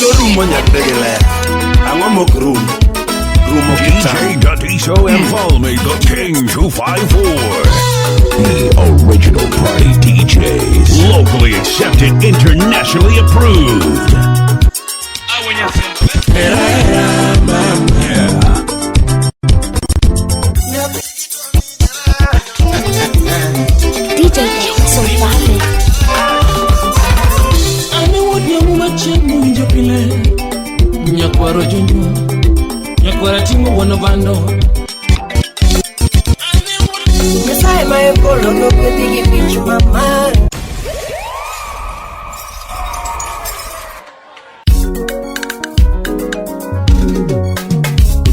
Duto rumo nyaka gi ler. Ang'o mok rum? Rumo DJ kitang. Dadiso Mfalme, the King 254. The original party DJs. Locally accepted, internationally approved. Yeah. DJ Dadiso Mfalme. Ane wuod nyamu machieng' mowinjo pile. Nyakwaro jonjo, nyakwara ting'o wuon bando. Nyasaye ma e polo nogwedhi gi mich mamalo.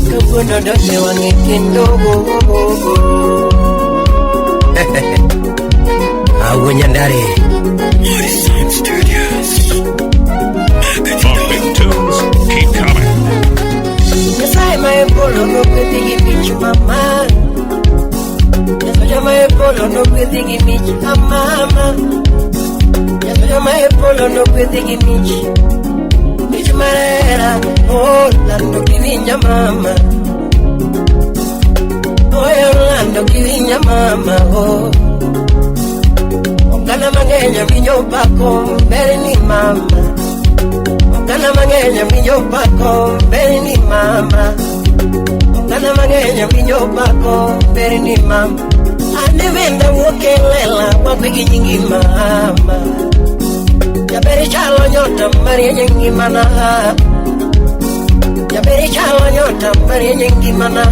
Kawuono donje wang'e kendo. Awo Nyandare. The big tunes keep coming. Nyasaye ma e polo nogwedhi gi mich mamalo. Nyasaye ma e polo nogwedhi gi mich amama. Nyasaye ma e polo nogwedhi gi mich. Mich marera, oh, lando kiwinja mama. Oh, lando kiwinja mama, oh. Oganda mang'eny winjo pako berni mama. Oganda mang'eny winjo pako berni mama. Oganda mang'eny winjo pako berni mama. Ane wenda wuok e lela wadhi gi nyingi mama. Jaber chalo nyota marieny e ngimana. Jaber chalo nyota marieny e ngimana.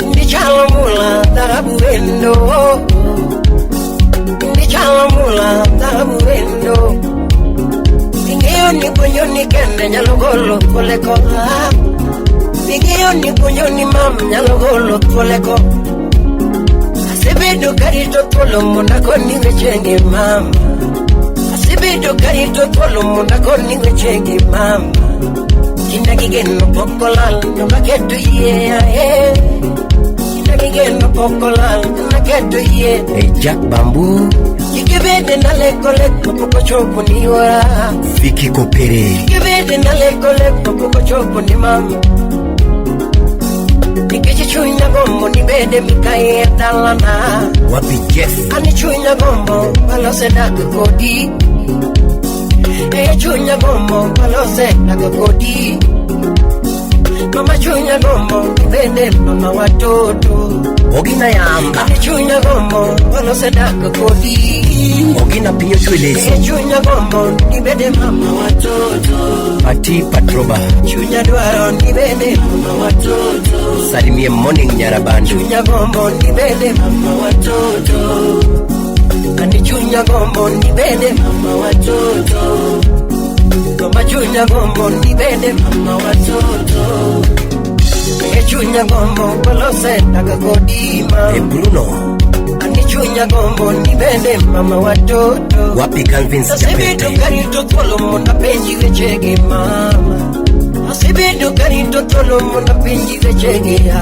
Ndi chalo mula dhahabu wendo. Ndi chalo mula dhahabu wendo. Ing'eyo ni puonjo ni kende nyalo golo thuoleko. Ing'eyo ni puonjo ni mam nyalo golo thuoleko. Asebedo karito thuolo mondo akoni wechegi mama. Asebedo karito thuolo mondo akoni wechegi mama. Kinda gi geno pok olal, dongaketo yie ae. Kinda gi geno pok olal, naketo yie. Hey, Jack Bambu. Kik ibed na leko leko pok ochopo ni ora. Vicky Kopere. Kik ibed na leko leko pok ochopo ni mama. Nikech chunya gombo ni bede mikayi e dalana. Wapi Jeff. Ani chunya gombo walose dak kodi. E chunya gombo walose dak kodi. Mama chunya gombo bende mama watoto. Ogina Yamba. Ani chunya gombo walose dak kodi. Ogina Pinyo Chweleso. E chunya gombo ni bede mama watoto. Pati Patroba. Chunya dwaro ni bede mama watoto. Salimie Morning Nyarabandu. Chunya gombo ni bede mama watoto. Ani chunya gombo ni bede mama watoto. Mama chunya gombo ni bede mama watoto. E chunya gombo walose dak kodi ma. E Bruno. Ani chunya gombo ni bede mama watoto. Wapi Calvin Asebedo Japete. karito thuolo mondo apenji wechegi mama. Asebedo karito thuolo mondo apenji wechegi ya.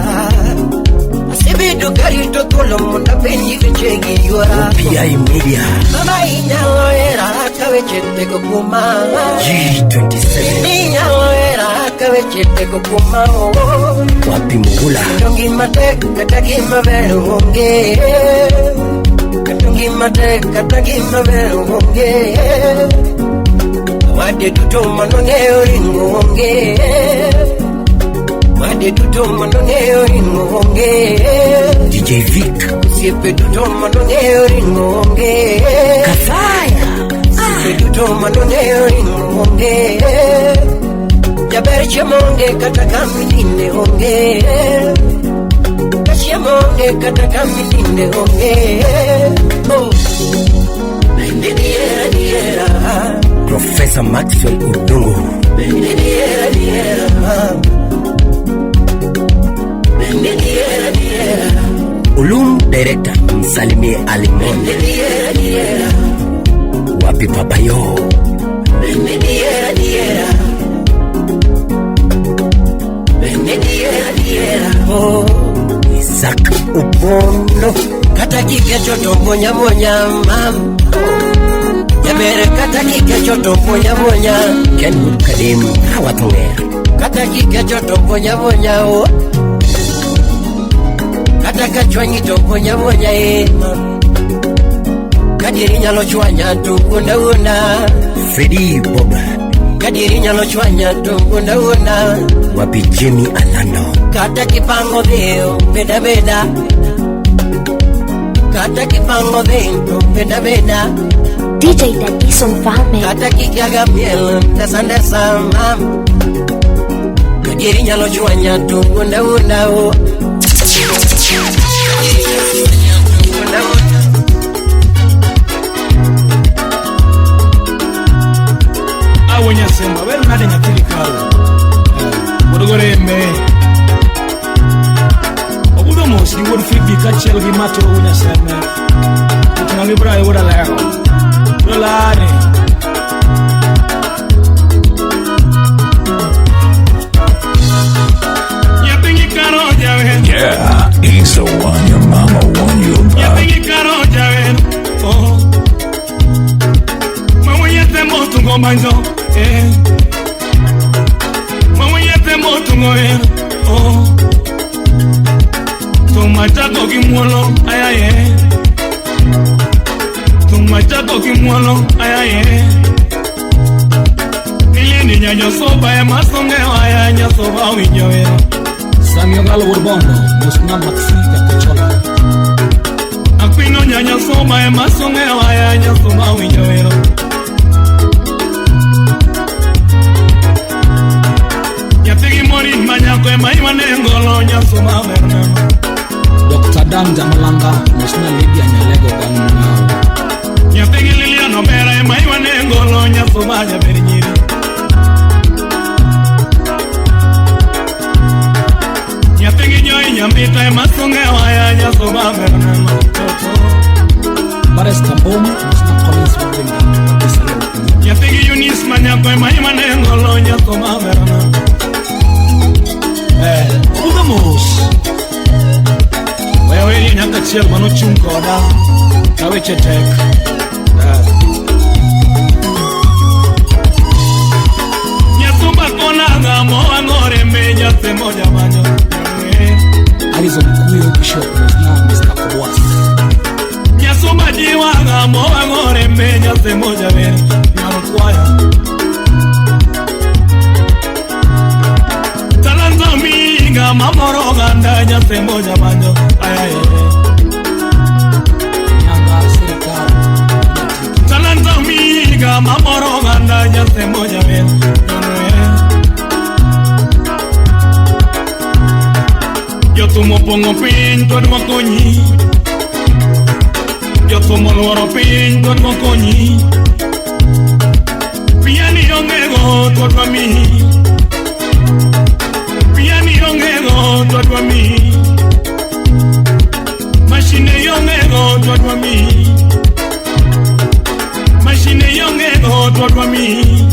Asebedo karito thuolo mondo apenji wechegi ywa. PI Media. Mama inyalo hera ka weche tego kuoma. G27. Inyalo hera ka weche tego kuoma. Oh. Wapi Mugula. Kendo ngima tek kata gima ber onge. Kendo ngima tek kata gima ber onge. Wade duto manong'eyo ringo onge. Wade duto manong'eyo ringo onge. DJ Vic. Osiepe duto manong'eyo ringo onge. Kafaya. Osiepe duto manong'eyo ringo onge. Jaber chiemo onge kata kamininde onge. Ka chiemo onge kata kamininde onge. Oh. Bende diera diera. Professor Maxwell Odongo. Bende diera diera. Bende diera diera. Ulum Director. Msalimie Alimon. Bende diera diera. Wapi Papayo. Bende diera diera. Bende diera diera. Oh. Isaac Opondo. Kata kiketo to monya monya mam. Jabere kata kikecho to puonja puonja. Kenwood Kadim Hawathong'er. Kata kikecho to puonja puonja o. Kata kachwanyi to puonja puonja e. Kadieri nyalo chwanya to wuonda wuonda. Fredi Bob. Kadieri nyalo chwanya to wuonda wuonda. Wapi Jimmy Alando. Kata kipango dhiyo beda beda. Kata kipango dhiyo to beda beda. DJ Dadiso Mfalme. Kata kikiaga miel ndesa ndesa mam. Kadieri nyalo chwanya to wuonda wuonda o. Wuonda wuonda. Awo nyasemba wer nade nyathini kawo. Wuod Gorembe. Obudho mos gi wuod Fibi kaachiel gi Mato wuod Nyaseme. Oting'o gi Brayo wuod Alego. Dolani. Nyathini karo jawer. Yeah, he's the one your mama warned you about. Nyathini karo jawer. Oh. Mama yete motungo manjo. Eh. Mama yete motungo eh. Oh. Tumachako gi muolo ayaye. Tumachako gi muolo ayaye. Nilini nyanyo soba ema songe aya nyasoba winjo eh. Sami Ogalo wuod Bondo, mosna Maxi Jakochola. Akwino nyanya soba ema songe aya nyasoba winjo eh. Nyathigi mori manyako ema iwane ngolo nyasoba berne. Dr. Dan Jamalanga, mosna Lydia Nyalego Gang'ao. Nyathigi Lilian Obera ema iwane ngolo nyasoba jaber nyiri. Nyathigi Joy Nyambita ema songe waya nyasoba berne. Bares Kambomu, mosna Collins Wajenga, Kabisa Leo. Nyathigi Eunice manyako ema iwane ngolo nyasoba berne. Obudho mos. Wewe nyaka achiel manochung' koda ka weche tek. Nyasumba konaga mowang'ore me nyathemo jamanyo. Harrison Kuyo Bishop mosna Mr. Kobwas. Nyasumba jiwaga mowang'ore me nyathemo jaber nyaro kwaya. Talanta miga mamoro oganda nyathemo jamanyo. Ayaye. Nyanga sirikal. Talanta miga mamoro oganda nyathemo jaber. Jothum opong'o piny to dwa konyi. Jothum oluoro piny to dwa konyi. Piani ongego to dwa miyi. Piani ongego to dwa miyi. Mashine ongego to dwa miyi. Mashine ongego to dwa miyi.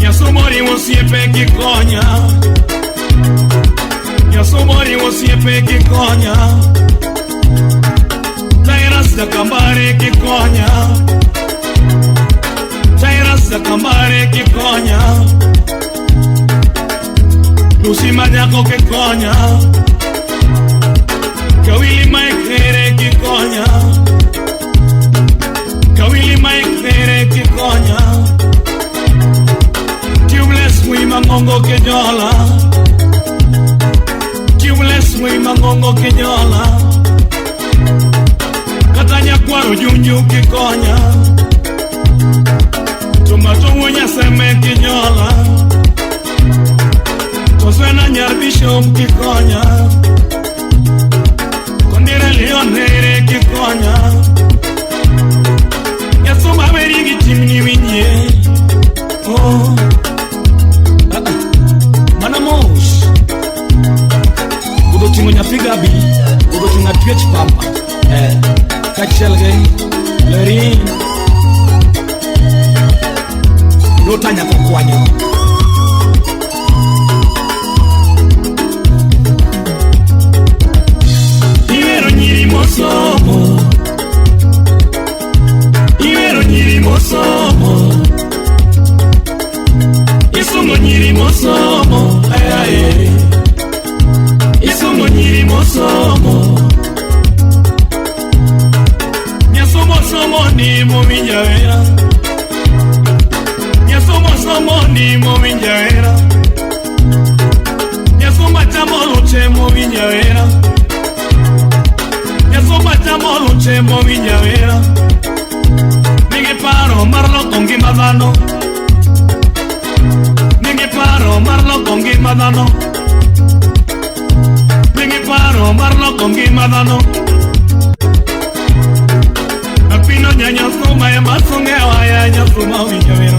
Nyasumori osiepe kikonya. Nyasumori osiepe kikonya. Tairas Jakambare kikonya. Tairas Jakambare kikonya. Lucy Manyako kikonya. Kawili Mike Here kikonya. Kawili Mike Here kikonya. Tubeless Wima Ngongo kinyola. Tubeless Wima Ngongo kinyola. Kata nyakwaro junju kikonya. Tomato wunyaseme kinyola. Toswena nyar Bishop kikonya. Kondire Leon Here kikonya. Nyasuma weri gi timni winye. Oh. Mana mos. Budho ting'o nyathi Gabi, budho ting'o twech pamba. Kaachiel gi Lerin. Lota nyako kwanyo. Ihero nyiri mosomo. Chembo winjawera nigi paro mar loko ngima dhano, nigi paro mar loko ngima dhano, nigi paro mar loko ngima dhano. Apino nyanya suma ema songewa ya nyasuma winjawera.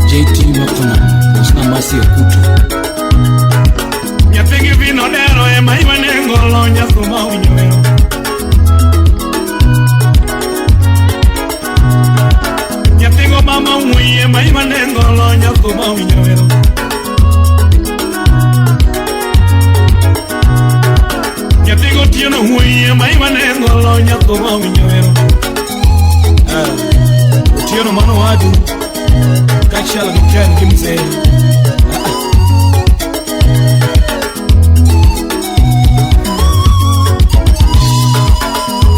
JT Makona Osna Masi Okuto. Nyathigi vino dero ema iwane ngolo nyasuma winjawera. Nyathigo mama wuoyi ema iwane ngolo nyasuma winjawera. Nyathigo tieno wuoyi ema iwane ngolo nyasuma winjawera. Otieno mano wadu kaachiel gi Ken gi mzee.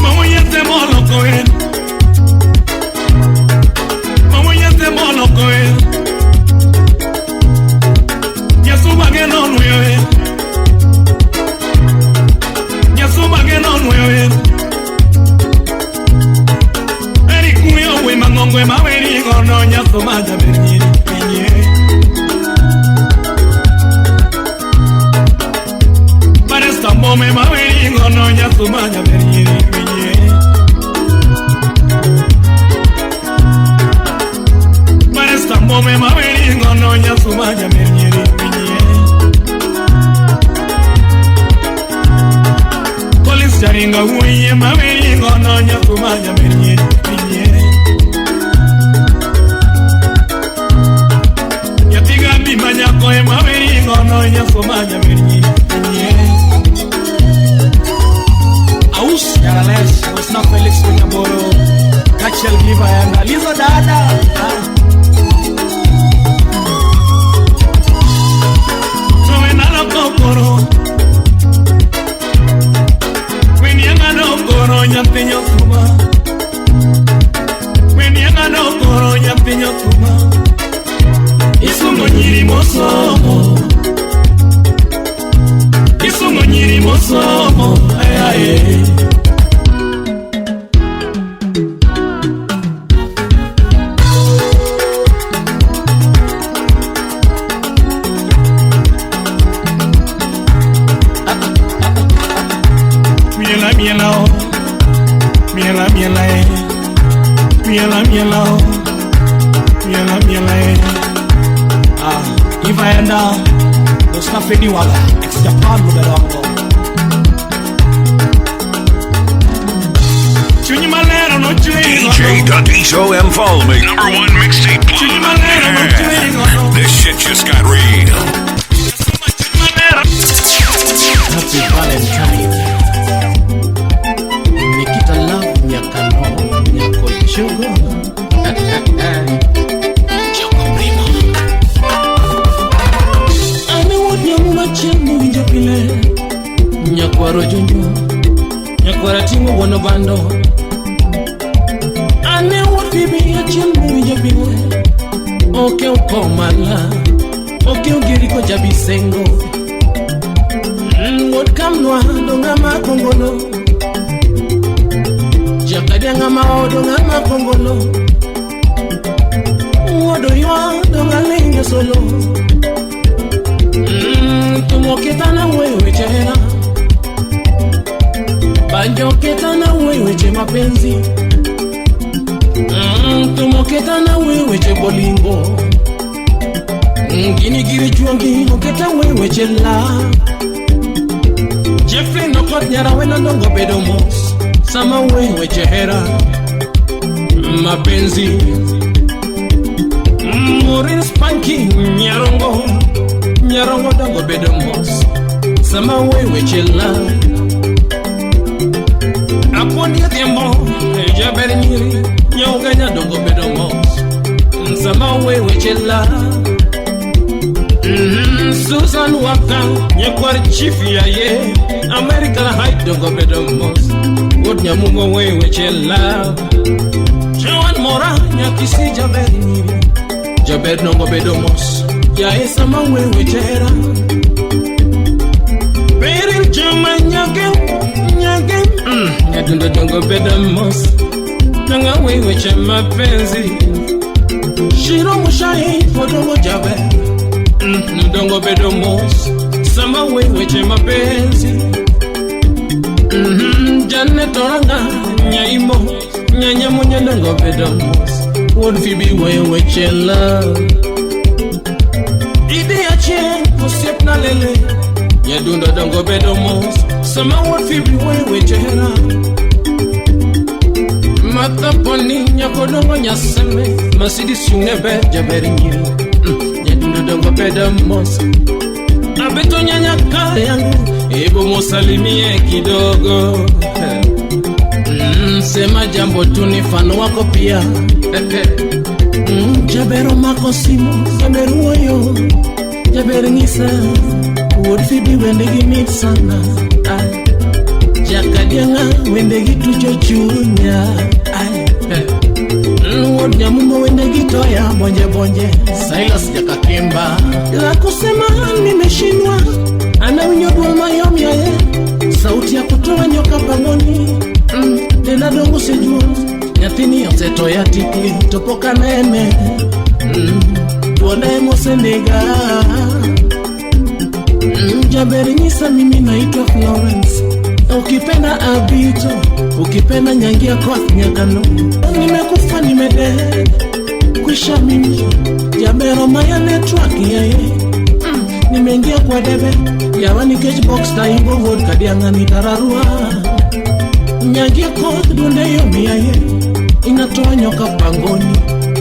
Mama yete moloko en, mama yete moloko en, Yesu mageno nuyo en, Yesu mageno nuyo en. Eri kuyo we mangongwe maweri gono nyasuma jaber nyiri pinye. Baresta mome maweri gono nyasuma jaber nyiri pinye. Baresta mome maweri gono nyasuma jaber nyiri pinye. Polis jaringa wuoyi maweri gono nyasuma jaber nyiri pinye. Nyathiga bi manyako ema weri gono nyasuma jaber nyiri pinye. Aus Nyarales Osna Felix Onyaboro kaachiel gi Liva Yanga Lizo dada. Sowe nalo kokoro Wenianga no koro nyathi nyasuma, Wenianga no koro nyathi nyasuma. Isungo nyiri mosomo, isungo nyiri mosomo, aye aye. Miela miela oh, miela miela eh, miela miela oh, miela miela eh. Ah, Ivaenda Osna Fedi Wala ex Japan Luberongo. Chuny malero no chwe DJ Dadiso Mfalme, number one mixtape Chuny malero no chwe gono. This shit just got real. Happy Valentine. Nikita Love Nyakano Nyako Chogo. Chogo Primo. Ane wuod nyamu machiel mowinjo pile. Nyakwaro jonjo, nyakwara ting'o wuon obando. Ane wuod bibi achiel mowinjo pile. Okew komala, okew geriko jabisengo. Wuod kamnwa do ng'ama kongolo. Jakadia ng'ama odo ng'ama kongolo. Wuod oywa do ng'alinge solo. Tumo ketana wuoyo weche hera. Banjo ketana wuoyo weche mapenzi. Tumo ketana wuoyo weche bolingo. Gini giri juongi oketa wuoyo weche la. Jeffrey nokot nyara wena ndongo bedo mos. Sama wuoyo weche hera mapenzi. Maureen Spanky nyarongo, nyarongo dongo bedo mos. Sama wuoyo weche la. Apondi adhiambo jaber nyiri nyaugenya dongo bedo mos. Sama wuoyo weche la. Susan Waka nyakwar chief yaye American High dongo bedo mos. Wuod nyamungo wuoyo weche la. Joan Mora nyakisi jaber nyiri jaber dongo bedo mos. Yae sama wuoyo weche hera. Beryl Juma nyage nyage. Nyadundo dongo bedo mos. Nanga wewe che mapenzi. Shiro mushai podongo jabe. Dongo bedo mos. Sama wewe che mapenzi. Janet oranga nyaimo. Nyanya munya dongo bedo mos. Wuod Phoebe wewe che love. Idi achien osiepna lele. Nyadundo dongo bedo mos. Sama wuod Phoebe wewe che hera. Mata poni nyakodongo nyaseme. Masidi sunge be jaber nyiri. Nyadundo dongo bedo mos. Abeto nyanya ka yangu. Ebu musalimie kidogo. Sema jambo tu ni fano wako pia. Jabero mako simu, jaber wuoyo, jaber ng'isa. Wuod Phoebe wendegi mit sana. Jakadiang'a wendegi tucho chunya. Wuod Nyamumbo wendegi toya bonje bonje. Silas Jakakimba la kusema nimeshindwa. Anawinjo dwol mayom yaye. Sauti ya kutoa nyoka pangoni. Tena dongo sejuo. Nyathini osetoya tikli to pok anene. Duonde mosenega. Jaber nyisa mimi naitwa Florence. Ukipenda Abito, ukipenda Nyangia Koth Nyakano. Nimekufa nimede kwisha mimi. Jabero maya network yaye. Nimeingia kwa debe yawani cage box taingo wuod kadianga nitararua. Nyangia Koth dunde yomi yaye. Inatoa nyoka pangoni,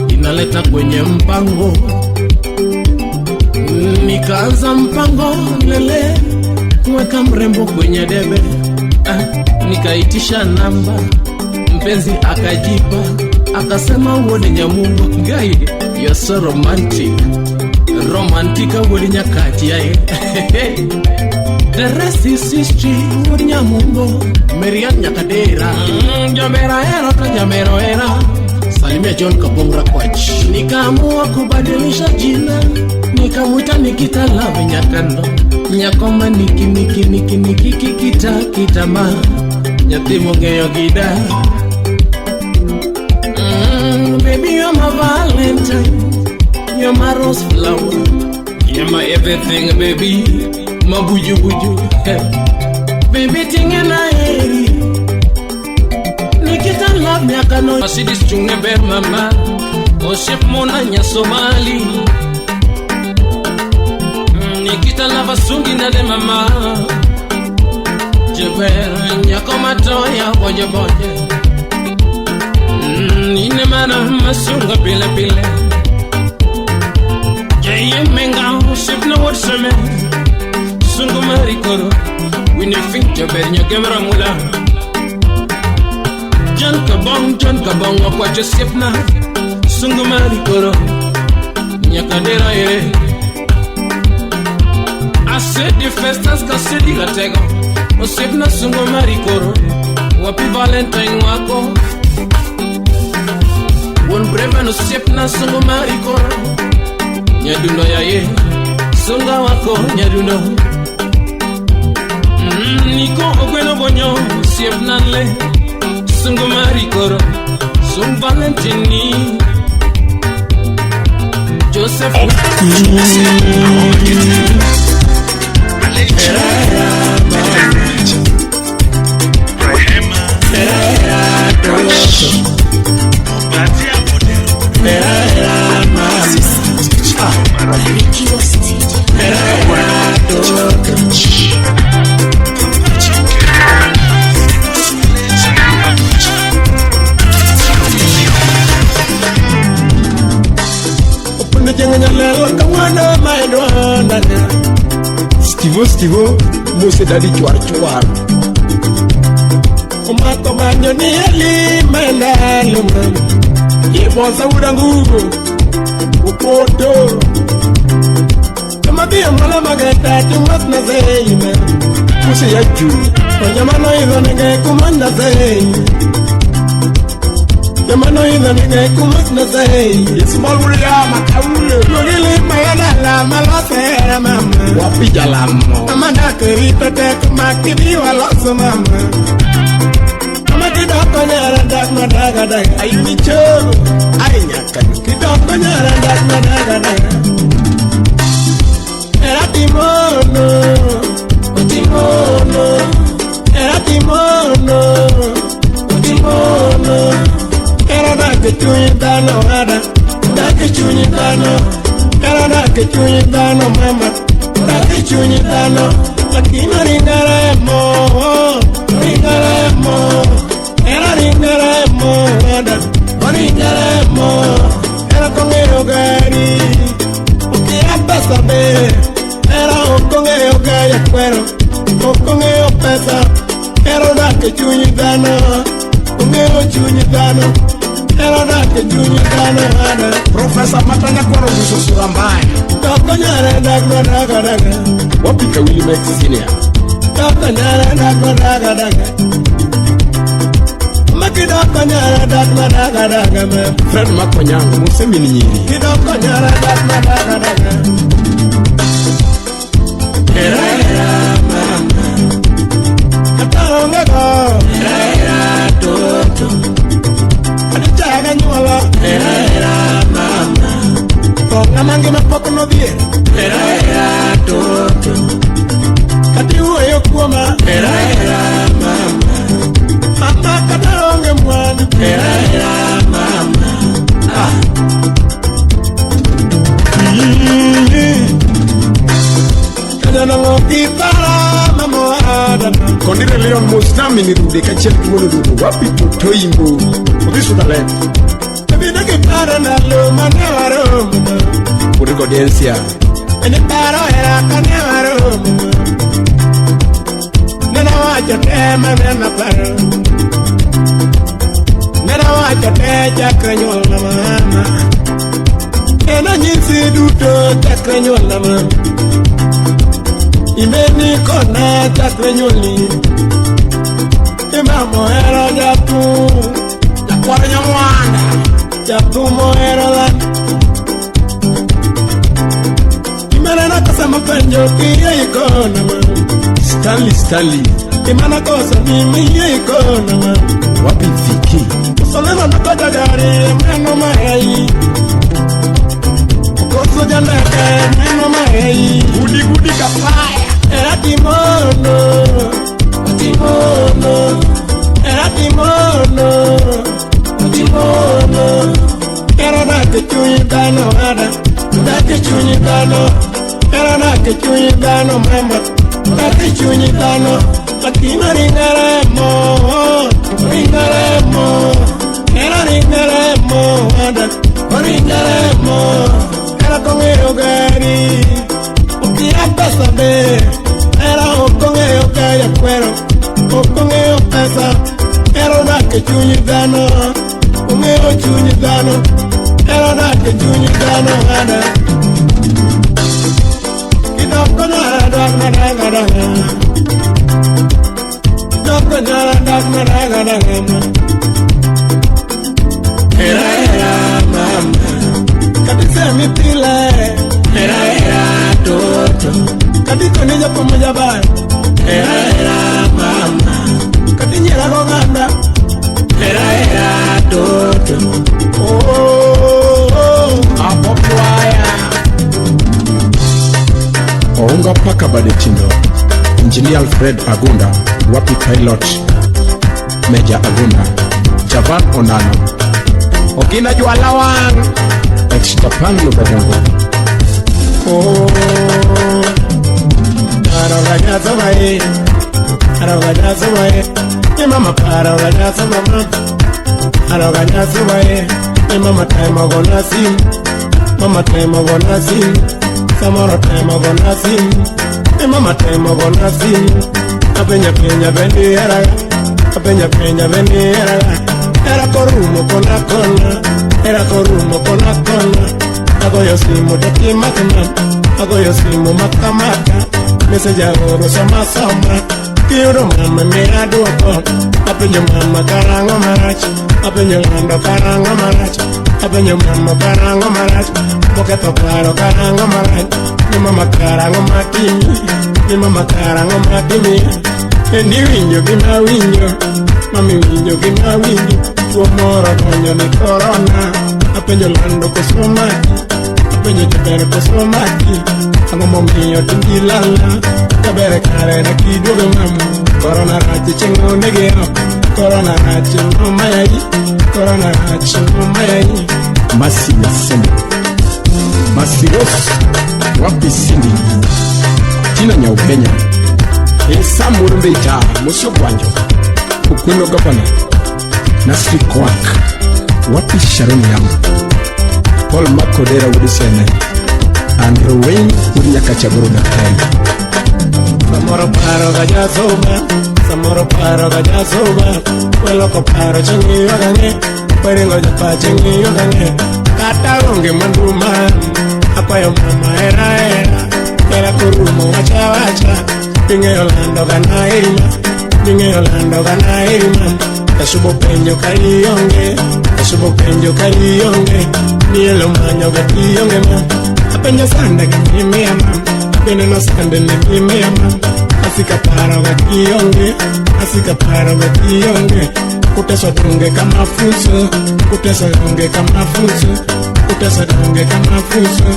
inaleta kwenye mpango. Nikaanza mpango lele, kuweka mrembo kwenye debe. Nikaitisha namba, mpenzi akajipa, akasema wuod Nyamumbo, guy, you're so romantic. Romantika wuod Nyakach yaye. The rest is history, wuod Nyamumbo, Marian Nyakadera. Jamera era to jamero era. Salimia John Kabongra Kwach. Nikaamua kubadilisha jina, nikamuita Nikita Love Nyakando. Nyakoma niki niki niki niki kikita kitama. Nyathi mong'eyo gida. Baby you're my valentine, you're my rose flower, you're my everything baby, my buju buju. Baby tinge na heri. Nikita Love Nyakano. Mercedes chunge ber mama. Osiep mona nya Somali. Nikita Love asungi nade mama. Jaber nyako matoya bonje bonje. Ine mana masunga pile pile. Jaye menga osiep na wuod seme. Sungu marikoro. Winnie Fink jaber nyagemra mula. John Kabong okwacho osiepna. Sungu marikoro. Nyakadera ere. Asedi festas kasedi gatego. Osiepna sungu marikoro. Wapi Valentine wako. Wuon Bremen osiepna sungu marikoro. Nyadundo yaye. Sunga wako nyadundo. Niko ogweno bonyo osiepna le. Sungu marikoro. Sung Valentini. Joseph. Stivo Stivo Mose Dadi Chwar Chwar Omako manyo ni eli mandalo mama Yebosa udangugo Upoto Kamabia mala mageta tumas na zei man Muse ya juu Onyamano idho nige kumanda zei Yamano idho nige kumas na zei Small William akaule Logili mayana la malosera mama Wapi jalamo Amanda kerito teko makibi waloso mama Ama dak madaga daga. Ayuni chogo, ay nyaka kidoko nyara dak madaga daga. Era timono, utimono, era timono, utimono. Era dak chunyi dhano ada, dak chunyi dhano. Era dak chunyi dhano mama, dak chunyi dhano. Lakini ringaremo, ringaremo. Era ringaremo ada, ringaremo. Era kong'eyo gari, okia pesa be. Era ok ong'eyo gayo kwero, ok ong'eyo pesa. Era odak e chuny dhano, ong'eyo chuny dhano. Era odak e chuny dhano ada. Profesa Matanya kwaro uso sura mbaya. Doko nyare dak madaga daga. Wapi Kawili Max Senior? Doko nyare dak madaga daga. Makidoko nyare dak madaga daga me. Fred Makonyango Museveni nyiri. Kidoko nyare dak madaga daga. Era era mama. Kata onge go. Era era toto. Adichaga nyuola. Era era mama. To ng'ama ngima pok nodhier. Era era toto. Kata iwuoyo kuoma. Era era mama. Mama kata onge mwandu. Era era mama. Ah. Kondire Leon Mosnami ni rude kachiel gi wuon odudu. Wapi Totoimbo odhi Sutherland. Bedo gi paro ndalo mane waromo. Wuod Godensia. Bende paro hera kane waromo. Nene wacho te mane naparo. Nene wacho te chakre nyuolna mama. Nene nyisi duto chakre nyuolna mama. Imeni kona chakre nyuolni. Imamo hero jathum. Jakwar Nyamwanda. Jathum ohero dhano. Imanena kosa mapenjo kiyie ikona ma. Stanley Stanley. Imana kosa ni miyie ikona ma. Wapi Viki? Soleno nakoja gari meno mahei. Koso jandeke meno mahei. Gudi gudi kapaya. Era timono, timono. Era timono, timono. Era dak e chuny dhano ada, dak e chuny dhano. Era dak e chuny dhano mama, dak e chuny dhano. Lakini ringaremo, ringaremo. Era ringaremo ada, ringaremo. Era kong'eyo gari, okia pesa be. Era ok ong'eyo gayo kwero, ok ong'eyo pesa. Era odak e chuny dhano, ong'eyo chuny dhano. Era odak e chuny dhano ada. Kidoko nyara dak madaga daga. Kidoko nyara dak madaga daga ma. Era era mama. Kabisa mipile. Era era toto. Kadiko ni japo moja bar. Era era mama. Katinyera goganda. Era era toto. Oh, oh. Apopwaya. Ounga paka Badetindo. Engineer Alfred Agunda. Wapi Pilot Major Agunda. Javan Onano. Ogina Jualawang. Ex Japan Lubadongo. Oh, aroganyazabae, aroganyazabae, ni mama paroganyaza mama, aroganyazabae, ni mama time ogona sim, mama time ogona sim, samoro time ogona sim, ni mama time ogona sim, apenya penya bendi era, apenya penya bendi era, era korumo kona kona, era korumo kona kona. Agoyo simu takimakna, agoyo simu makamaka, message aoro sama sama. Kiyudo mama miya duoko, apenjo mama karang'o marach, apenjo ng'ando karang'o marach, apenjo mama karang'o marach, moketho paro karang'o marach, ni mama karang'o matimi, ni mama karang'o matimi. Endi winjo gima winjo, mami winjo gima winjo. Tuo moro donjo ni korona. Apenjo lando koso maki. Apenjo jaber koso maki. Ang'o momiyo tindi lala. Jaber kare na kiduogo mama. Korona rach chieng' onege oko. Korona rach mama yayi. Korona rach mama yayi. Masi Nyasembe Masiros Wapi Cindy Tina Nyaukenya Sam Murumbeita Mosio Gwanjo Okweno Gavana Nasri Kwak Wapi Sharon Yam Paul Makodera Wuod Seme Andrew Wayne Wuod Nyakachagoro Daktari. Samoro paro ga jasoba, samoro paro ga jasoba, weloko paro ching'iyo gang'e, weringo japa ching'iyo gang'e, kata onge mwandu ma, akwayo mama hera hera, hera korumo wacha wacha, ing'eyo lando ga naima, ing'eyo lando ga naima, kasubo penjo karionge, kasubo penjo karionge, nielo manyo ga tionge ma, apenjo sande ga mimiya ma. Bende no sande ne mimiya ma. Asika paro ga kionge, asika paro ga kionge. Kuteso donge kama funzo, kuteso donge kama funzo, kuteso donge kama funzo.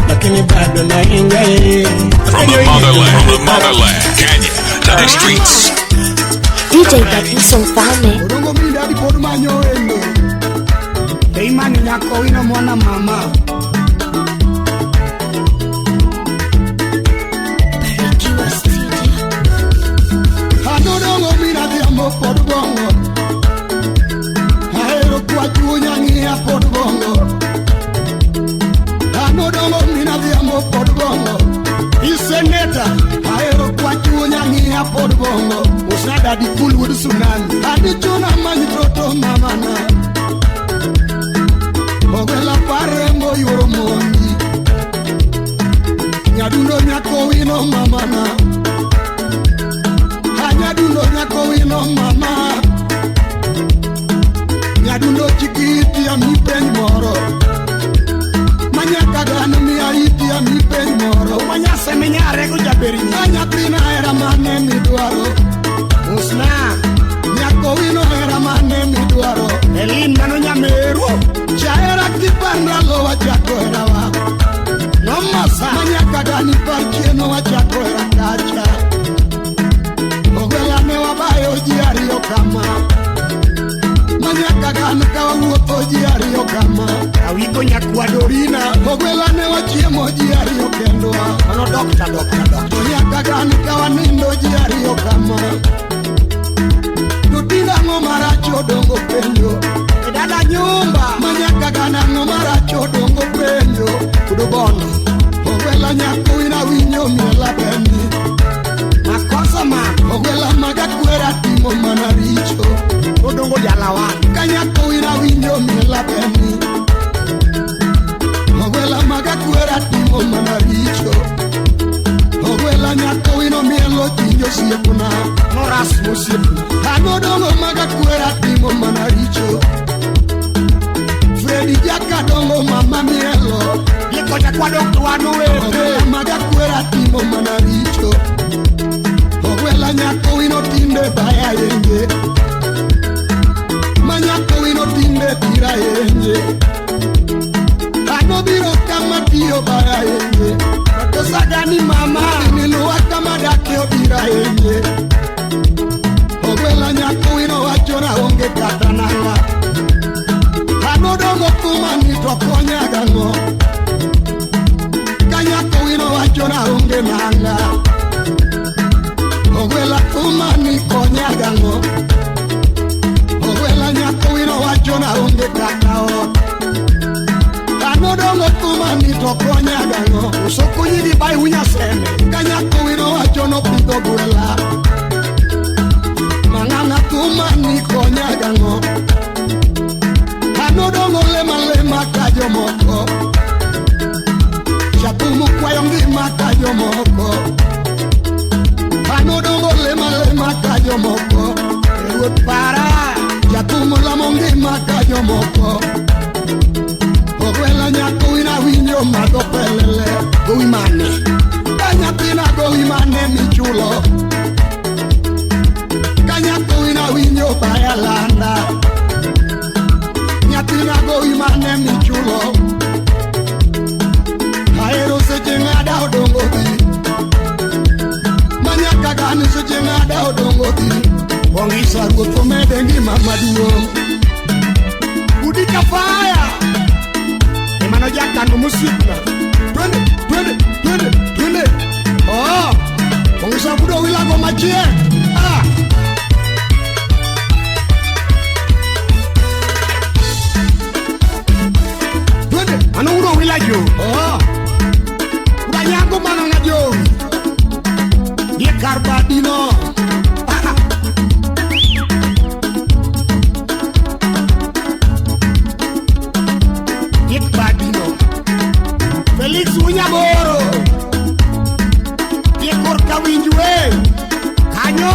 Lakini bado nainga ye. From the motherland, Kenya to the streets. DJ Tatiso Mfalme. Odongo minda hadi pod manyo wendo. Imani nyako wino mwana mama. Anodongo mina dhiambo pod bongo. Ahero kwa chunya ng'iya pod bongo. Anodongo mina dhiambo pod bongo. Iseneta ahero kwa chunya ng'iya pod bongo. Usnada di cool wuod tsunami. Adi chuna many toto mamana. Ogwela parembo yuoro mondi. Nyadundo nyako wino mamana. Nyadundo nyako wino mama. Nyadundo chikiti ami penj moro. Manyaka gano miya iti ami penj moro. Manyase minyare go jaberi. Nyathina hera mane midwaro. Usna nyako wino hera mane midwaro. Elin mano nyameru. Chahera kipandra lo wachako herawa. Nomasa manyaka gani par chieno wachako hera kacha. Ogwela ne wabayo ji ariyo kama. Manyaka gan ka wawuotho ji ariyo kama. Awiko nyakwa Dorina. Ogwela ne wachiemo ji ariyo kendwa. Mano dokta dokta dokta. Manyaka gan ka wanindo ji ariyo kama. To tinda ang'o marach odongo penjo. E dala nyumba. Manyaka gan ang'o marach odongo penjo. Kudo bondo. Ogwela nyako wina winyo miela bendi. Makosa ma. Ogwela maga kwera timo mana richo. Odongo jalawa. Kanyako wina winyo miela bendi. Ogwela maga kwera timo mana richo. Ogwela nyako wino mielo chinjo siepuna. Noras mosiepuna. Anodongo maga kwera timo mana richo. Fredi Jakadongo mama mielo. Diko jakwa dokta wanuwe. Ogwela maga kwera timo mana richo. Ogwela nyako wino tinde baya yenje. Manyako wino tinde tira yenje. Anobiro kama tiyo baya yenje. Makosa gani mama. Niluwa kama dake obira yenje. Ogwela nyako wino wacho na onge kata nanga. Anodongo kuma ni to konya gang'o. Kanyako wino wacho na onge nanga. Ogwela kuma ni konya gang'o. Ogwela nyako wino wacho na onge kata ot. Anodongo kuma ni to konya gang'o. Usokonyi gi bai unyaseme. Kanyako wino wacho no pidho gwela. Mang'ang'a kuma ni konya gang'o. Anodongo lema lema ka jomoko. Japumu kwayo ngima ka jomoko. Anodongo lema lema ka jomoko. Ruoth para. Japumu lamo ngima ka jomoko. Ogwela nyako wina winyo madho pelele. Gowi mane. Ka nyathina gowi mane michulo. Ka nyako wina winyo baya landa. tuo. Budika fire. Emano jakano musikna. Twende, twende, twende, twende. Oh, ongeza budo wilago machie. Ah. Twende, ano udo wilajo. Oh. Udanyango mano na jo. Die karbadino. Ah. Die badino. Felix Unyaboro. Die korka winjwe. Kanyo.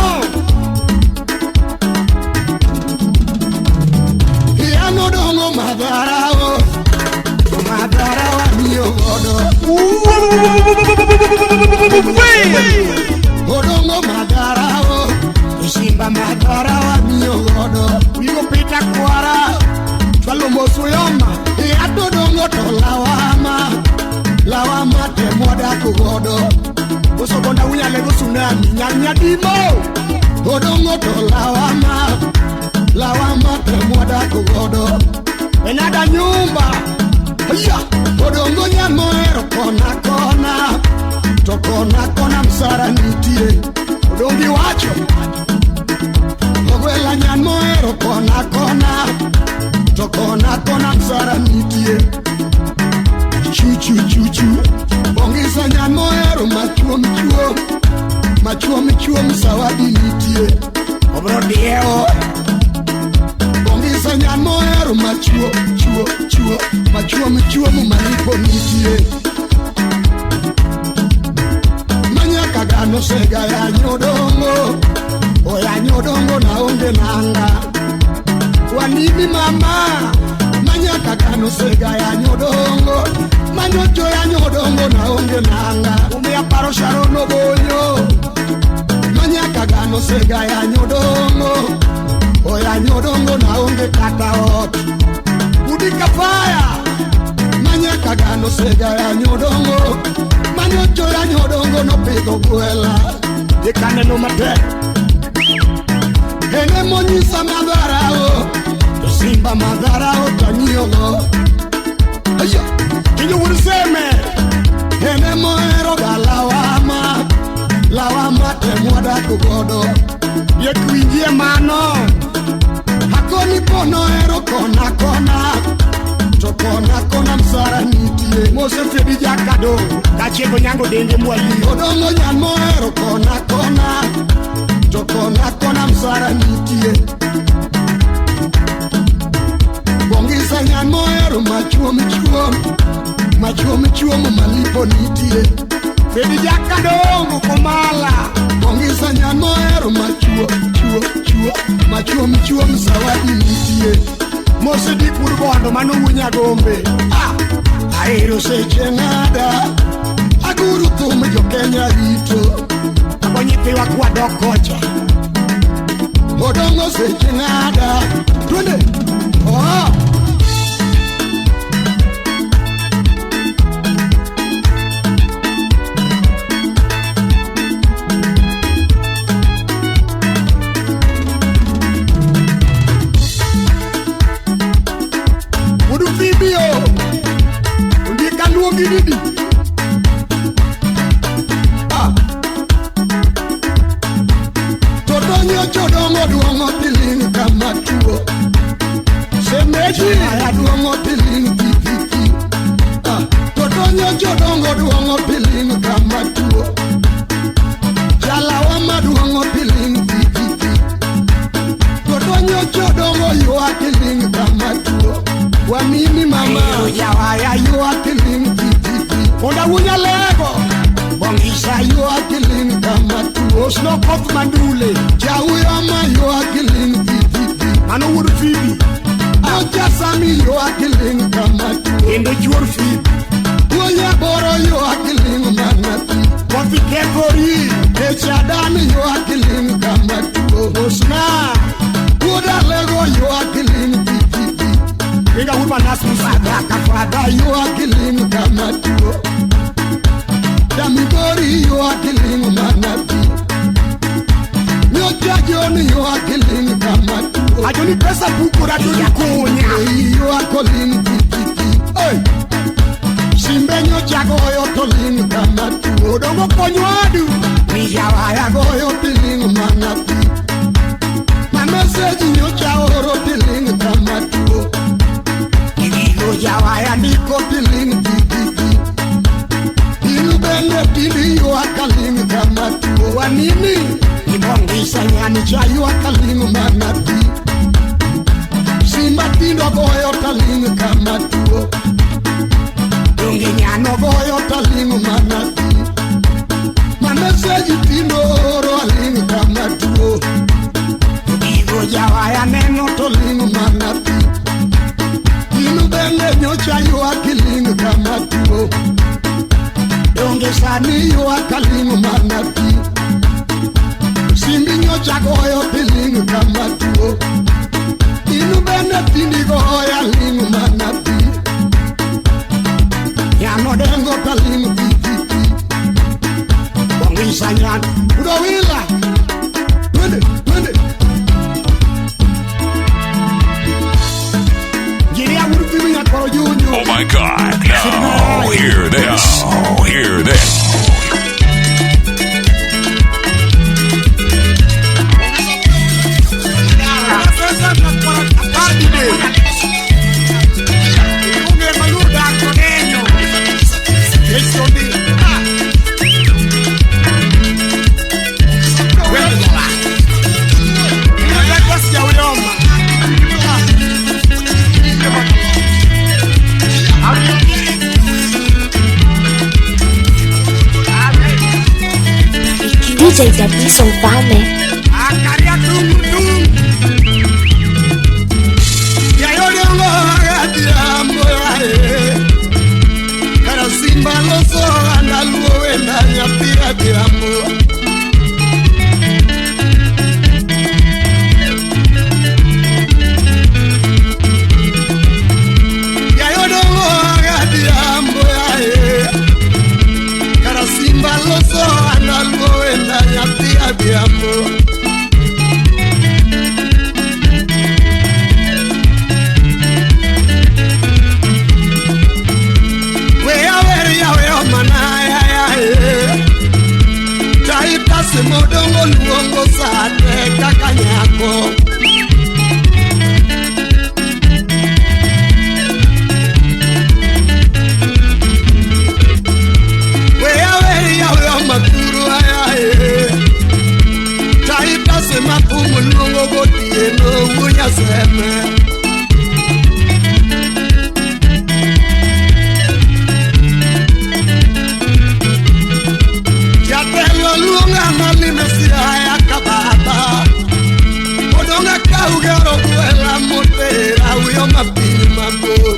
Yano dongo madarao. Madarao miyo godo. Odongo madarao. Simba madarao miyo godo. Wigo pita kwara. Chwalo mosuyoma. Yato dongo to lawama. Lawama te moda kugodo. Osogonda unyalego tsunami. Nyanyadimo. Odongo to lawama. Lawama te moda kugodo. Enada nyumba. Haya. Odongo nyamoero kona kona. To kona kona msara nitie. Odongi wacho. Ogwela nyamoero kona kona. To kona kona msara nitie. Chu chu chu chu. Bongisa nyamoero machuom chuom. Machuom chuom sawadi nitie. Obro dieo. Bongisa nyamoero machuo chuo chuo. Machuom chuom malipo nitie. Manyaka gano sega ya nyodongo. Oya nyodongo na onge nanga. Wanimi mama. Manyaka gano sega ya nyodongo. Manyocho ya nyodongo na onge nanga. Umia paro sharono bonyo. Manyaka gano sega ya nyodongo. Oya nyodongo na onge kata ot. Budika fire. Manyaka gano sega ya nyodongo. Manyocho ya nyodongo no pigo gwela. Dikane no mate. Ene monyisa madharao. To simba madharao tanyogo. Aya. Kinyo wurseme. Ene moero galawama. Lawama te mwada kugodo. Ye kuingie mano. Hakoni pono ero kona kona. To kona kona msara nitie. Mose Fedi Jakado. Kachiego nyango dende mwali. Odongo nyan moero kona kona. To kona kona msara nitie. Bongisa nyan moero machuom chuom. Machuom chuom malipo nitie. Fedi Jakado komala. Bongisa nyan moero machuo chuo chuo. Machuom chuom sawadi nitie. Mose di kurbondo mano wunya gombe. Ah, aero seche ngada. Aguru thum jo Kenya rito. Abo nyithiwa kwa dok kocha. Odongo seche ngada. Twende. Oh. Didi. Ah. Todonyo chodongo duongo pilin kama tuo. Semeji aya duongo pilin tititi. Ah. Todonyo chodongo duongo pilin kama tuo. Jalawa duongo pilin tititi. Todonyo chodongo yua pilin kama tuo. Wanini mama yawaya yua kilin tititi. Onda wunya lego. Bongisa yua kilin kama tuo. Osno kof mandule. Jawuyama yua kilin tititi. Mano wudu fibi. Oja sami yua kilin kama tuo. Endo juor fibi. Wonya boro yua kilin manati. Kofi kekori. Echadani yua kilin kama tuo. Osna. Wuda lego yua kilin tititi. Inga urba nasu sadaka fada yua kilin kama tuo. Damigori yua kilin manati. nyocha Joni ywak ling kama tuo. Ajoni pesa bukura tujakunya. Ywak oling ti ti ti. Oi. Simbe nyocha goyo to ling kama tuo. Odongo konywadu. Mijawaya goyo tiling mana pi. Ma message nyocha oro tiling kama tuo. Gigo jawaya ndiko tiling ti ti ti. Inu bende tindi ywak ling kama tuo. Wanini? Ibongisa nyani cha ywak ling mana pi. Simba tindo goyo taling kama tuo. Donge nyano goyo taling mana pi. Ma message tindo oro aling kama tuo. Gigo jawaya neno to ling mana pi. Inu bende nyocha ywak ling kama tuo. Donge sani ywak ling mana pi. Simbi nyocha goyo tiling kama tuo. Inu bende tindi goyo ling mana pi. Nyano dengo taling ti ti ti. Bongisa nyan Udowila. Twende, twende. Jiria urufimi ya koro junyo. Oh my God. Now hear this. Now hear this. DJ Daviso Mfalme. Simba loso analuo na nyapira diambo. Yayodongo agadiambo yae. Kara simba loso analuo na nyapira diambo. Modongo luongo sate kaka nyako. Weya weya weya maturu aya e. Taita sema pumu luongo gotieno wunya seme. Luonga malime siaya kababa. Odonga kaugero kuela motera uyo mapiny mabor.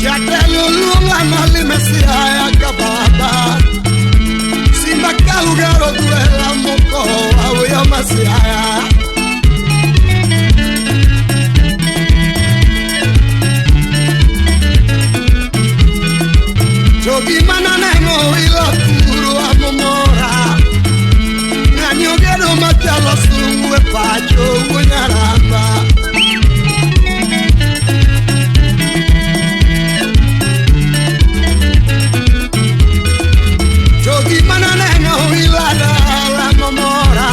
Jatelo luonga malime siaya kababa. Simba kaugero kuela mokoa uyo masiaya. Jogi mananeno ila puro amomora. Ng'ani ogedo machalo sungu e pacho wuonyaramba. Jogi mananeno ila dala momora.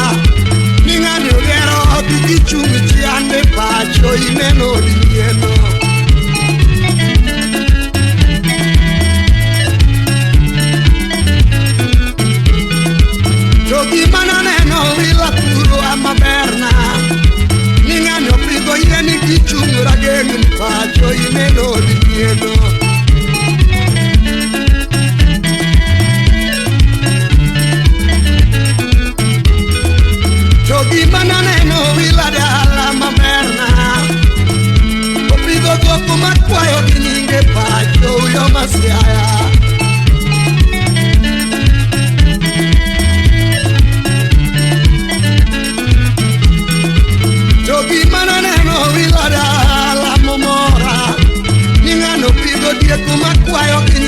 Ni ng'ani ogero ot gi chung' chiande pacho ineno odieno. Jogi mananeno ila puro amaberna. Ni ng'ani opidho yien gi chung' rageng' pacho ineno odieno. Jogi mananeno ila dala maberna. Opidho dhok makwayo gi nyinge pacho uyo masiaya. Jogi mananeno ila dala momora. Ni ng'ano pidho diek makwayo gi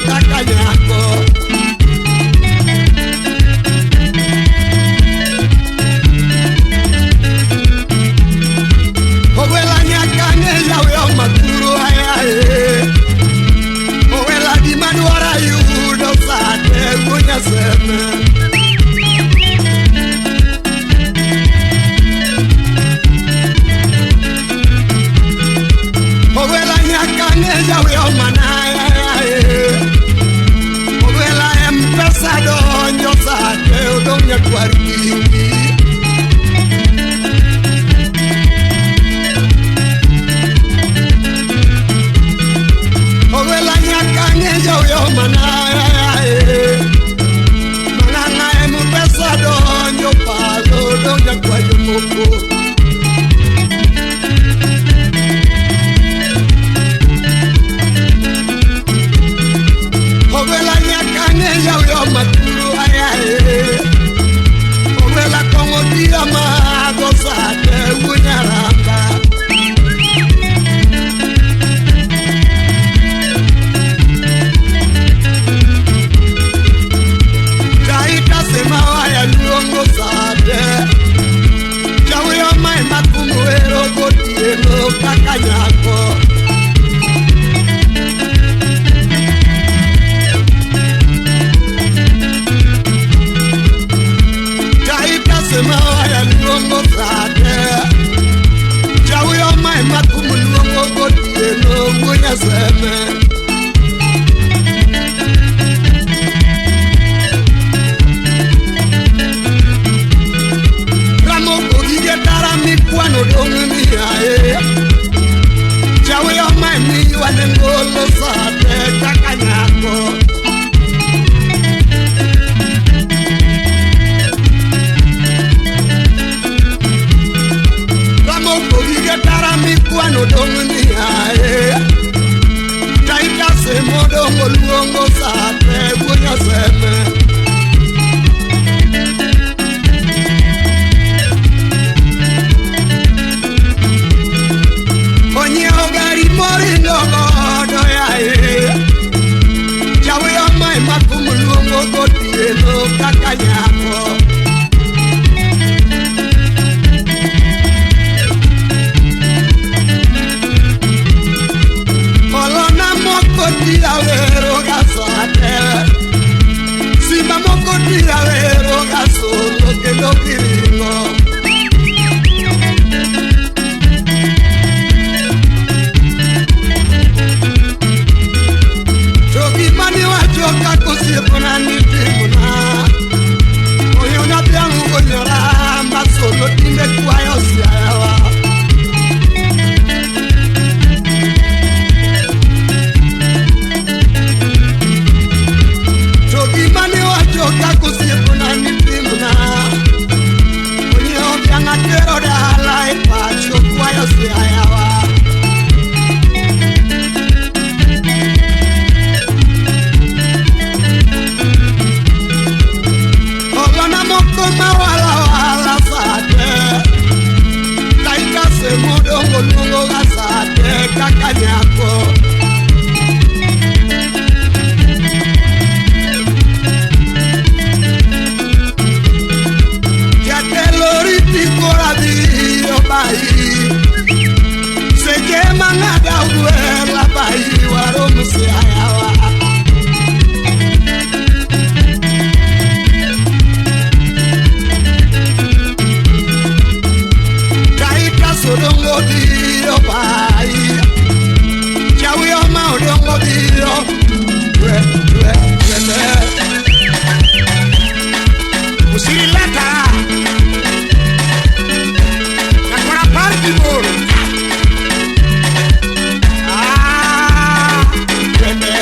kaka nyako. Ogwela nyaka ng'e yawe omakuro ayae. Ogwela gima dwaro ayudo sate wuo Nyaseme. Ogwela nyaka ng'e yawe omanaya ayae. Ogwela M-Pesa donjo sate odong' nyakwar kingi. Ogwela nyaka ng'e yawe omanaya ayae. Mang'ang'a M-Pesa donjo palo odong' nyakwar jomoko. Ogwela nyaka ng'e yawe omakuro ayae. Ogwela kong'o tiyo madho sate wuo Nyaramba. Taita sema waya luongo sate. Jawe omae makumu ero gotieno kaka nyako. Taita sema waya luongo sate. Jawe omae makumu luongo gotieno wuo Nyaseme. Ramoko gige tara mikwano dong' ni ae. Jawe omae miywane ngolo sate kaka nyako. Ramoko gige tara mikwano dong' ni ae. Taita semo dong' luongo sate wuo Nyaseme. Onyiewo gari morindo godo yae. Jawe omae makumu luongo gotieno kaka nyako. Olona moko tiawero ga sate. Simba moko tiawero ga solo kendo giringo. To gima niwacho kaka osiepna nitimona. Oyona dhiang' ogonyora ma solo tinde kwayo siayawa. To gima niwacho kaka osiepna nitimona. Onyiewo dhiang' atero dala e pacho kwayo siayawa. Olona moko mawalawala sate. Taita semo dongo luongo ga sate kaka nyako. Jatelo riti kora dhiyo bai. Seche mang'ada ogwela bai warom siayawa. Taita sodongo dhiyo bai. Jawe oma odongo dhiyo. Dwe, dwe, dwe, dwe. Usirilata. Nakora party ball. Ah, Twende.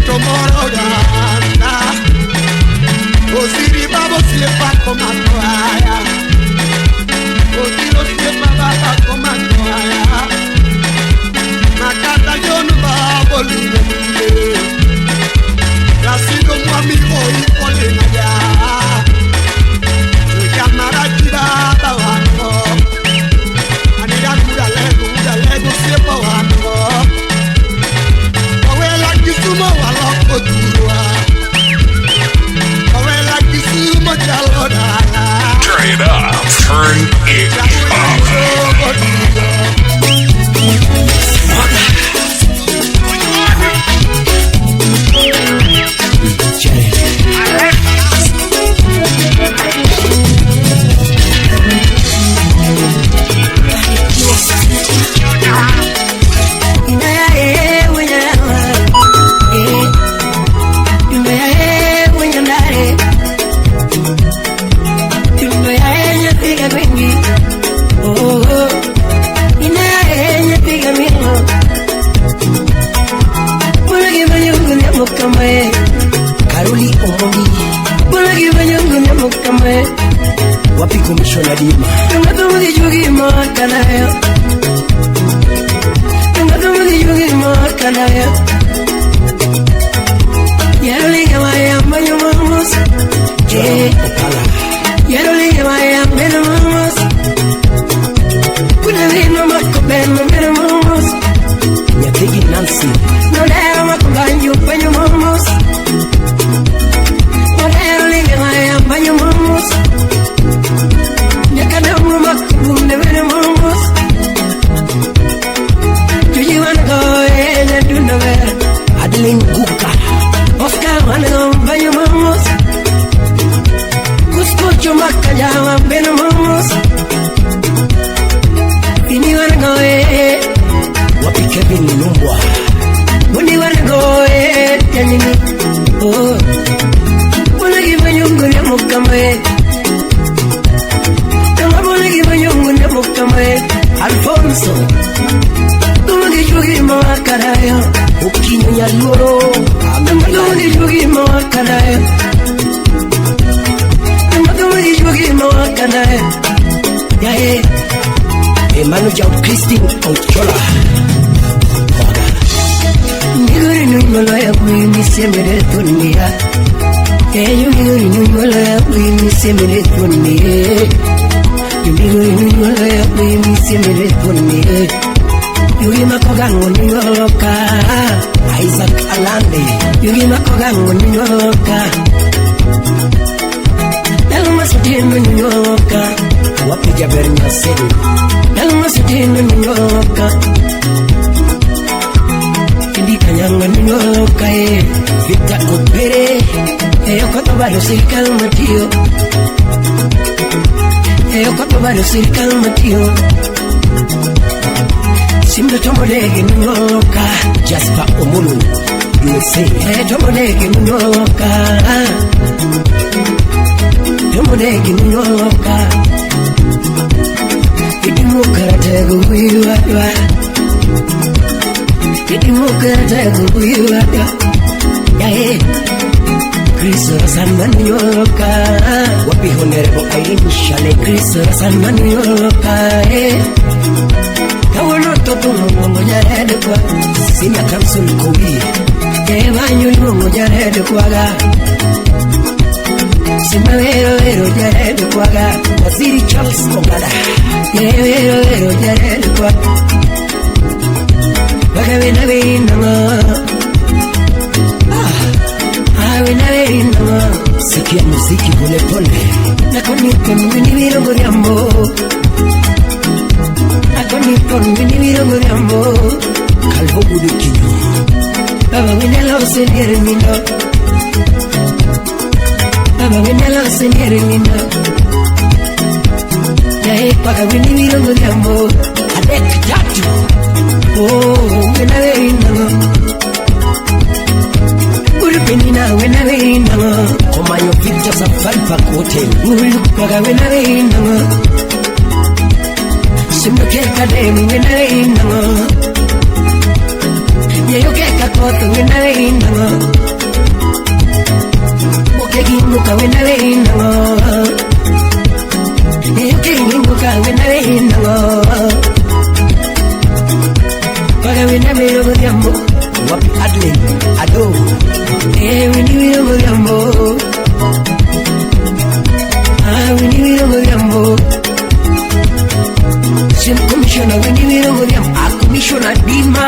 Tomoro gana Osiri babo siepa komako aya Osiro siepa baba komako aya Nakata yonu babo lule lule Rasido mwamigo ipole na ya Yamara chira wango Anira kura lego siepa wango Owela kisumo waloko turwa Owela kisumo chalodala. Turn it up. Turn it up. Karoli Omondi Wapi Commissioner Dima Nyategi Nancy Adeline Guka Oscar Wango Cusco Chumacaya Benamos Ini Wapi Kevin Lumbwa Mundi wango yanini oh Bulagi banyungu ya mukame Tanga bulagi banyungu ya mukame Alfonso Tulagi jugi mawakarayo Ukinyo ya loro Tulagi jugi mawakarayo Tulagi jugi mawakarayo Yae Emmanuel Christine Ochola Nigori nunyolo ya kuimi semere tunia Eyo nigori nunyolo ya kuimi semere tunia Nigori nunyolo ya kuimi semere tunia Yugi makogango nunyolo ka Isaac Alande Yugi makogango nunyolo ka Dalma sutino nunyolo ka Wapi Jaber Nyasenu Dalma sutino nunyolo ka Kanyanga nunyoloka e Victor Opere Eyo koto baro sirikal matio Eyo koto baro sirikal matio Simba tomolege nunyoloka Jasper Omulu USA Eyo tomolege nunyoloka Tomolege nunyoloka Idimu karatego wiwa Kristo Rasanmanyoka Wapi Honorable Irene Shale Kristo Rasanmanyoka Kawono toto mungo jarede kwa Senior Council Kowi Evanyo mungo jarede kwaga Simawero ero jarede kwaga Waziri Charles Ogada Ero ero jarede kwaga Sikia muziki pole pole Calvo Budukinyo Baba winelo seniermino Baba winelo seniermino Yae paka wini diambo Adek tatu Oh, wena Urupinina wena Komayo Victor Safari Park Hotel Ulupaga wena Simba keka demi wena Yeyoke kakoto wena weinango Oke ginguka wena weinango Yeyoke ginguka wena weinango Waga wena wero godhiambo Wapi Adlin Ado Eh weni wero godhiambo Ah weni wero godhiambo Sim commissioner weni wero godhiambo Ah commissioner Dima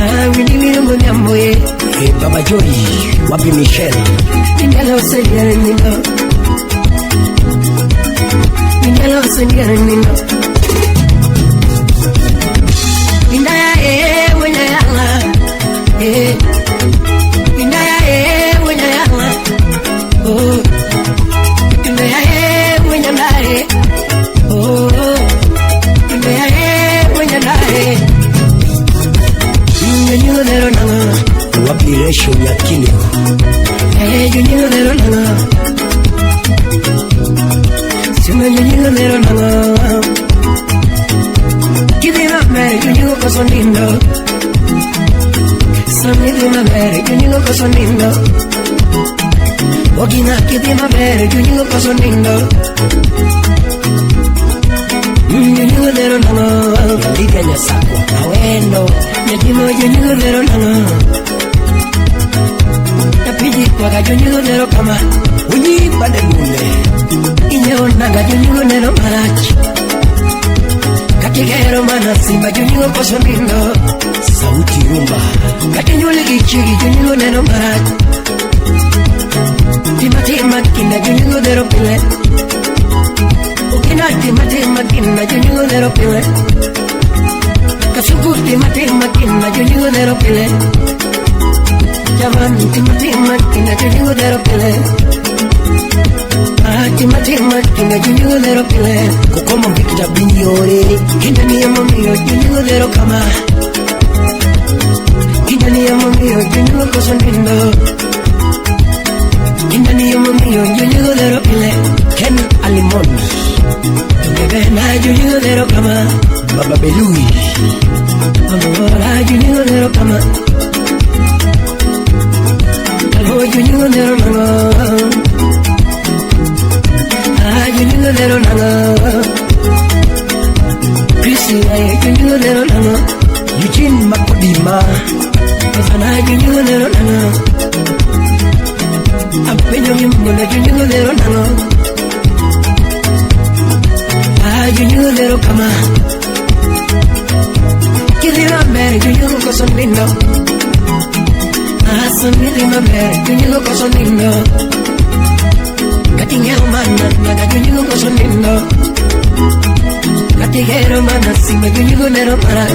Ah weni wero godhiambo eh Eh Baba Joy Wapi Michelle Nindalo senyere nindo Nindalo senyere nindo Indaya eh wenya yanga eh Indaya eh wenya yanga oh Indaya eh wenya nae oh Indaya eh wenya nae Nyunyu dero nanga Wapi Resho Nyakini eh nyunyu dero nanga Sima nyunyu dero nanga Kidima mere nyunyu koso nindo Samidima mere nyunyu koso nindo Ogina kidima mere nyunyu koso nindo Nyunyu dero nanga Lydia Nyasako Awendo Nyajimo nyunyu dero nanga Napiji kwaga nyunyu dero kama Unyi bande gule Inyo nanga nyunyu neno marach Katigero mana simba nyunyu koso nindo Sauti rumba Katinyule gichigi nyunyu neno marach Tima tima kinda nyunyu dero pile Ukina tima tima kinda nyunyu dero pile Kasuku tima tima kinda nyunyu dero pile Javan tima tima kinda nyunyu dero pile Ah tima tima kinda nyunyu dero pile Kokomo Victor Binyore Kinda ni amamio nyunyu dero kama Kinda ni amamio nyunyu koso nindo Kinda ni amamio nyunyu dero pile Ken Alimon Bebe na nyunyu dero kama Baba Belui Mama nyunyu dero kama Alo nyunyu dero nanga Ah nyunyu dero nanga Priscilla nyunyu dero nanga Eugene Makodima Sana nyunyu dero nanga Apenyo ngimbola nyunyu dero nanga Ah nyunyu dero kama Kidima mere nyunyu koso nindo Ah samidima mere nyunyu koso nindo Katingero mana naga nyunyu koso nindo Katigero mana sima nyunyu nero mara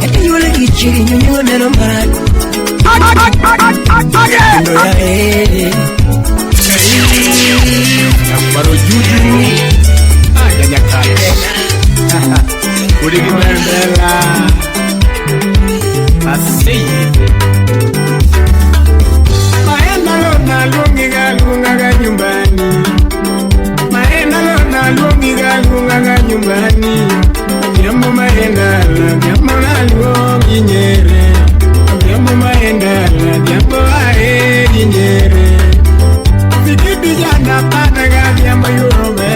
Katinyule gichiri nyunyu nero mara Nindo ya eh Nyakwaro Juju Ah Nyakale Urigi Bendela Aseye Maenda lona lungiga lungaga nyumbani Maenda lona lungiga lungaga nyumbani Nyambo maenda la nyambo la lungi nyere Nyambo maenda la nyambo ae nyere Fikiti jana panaga nyambo yurobe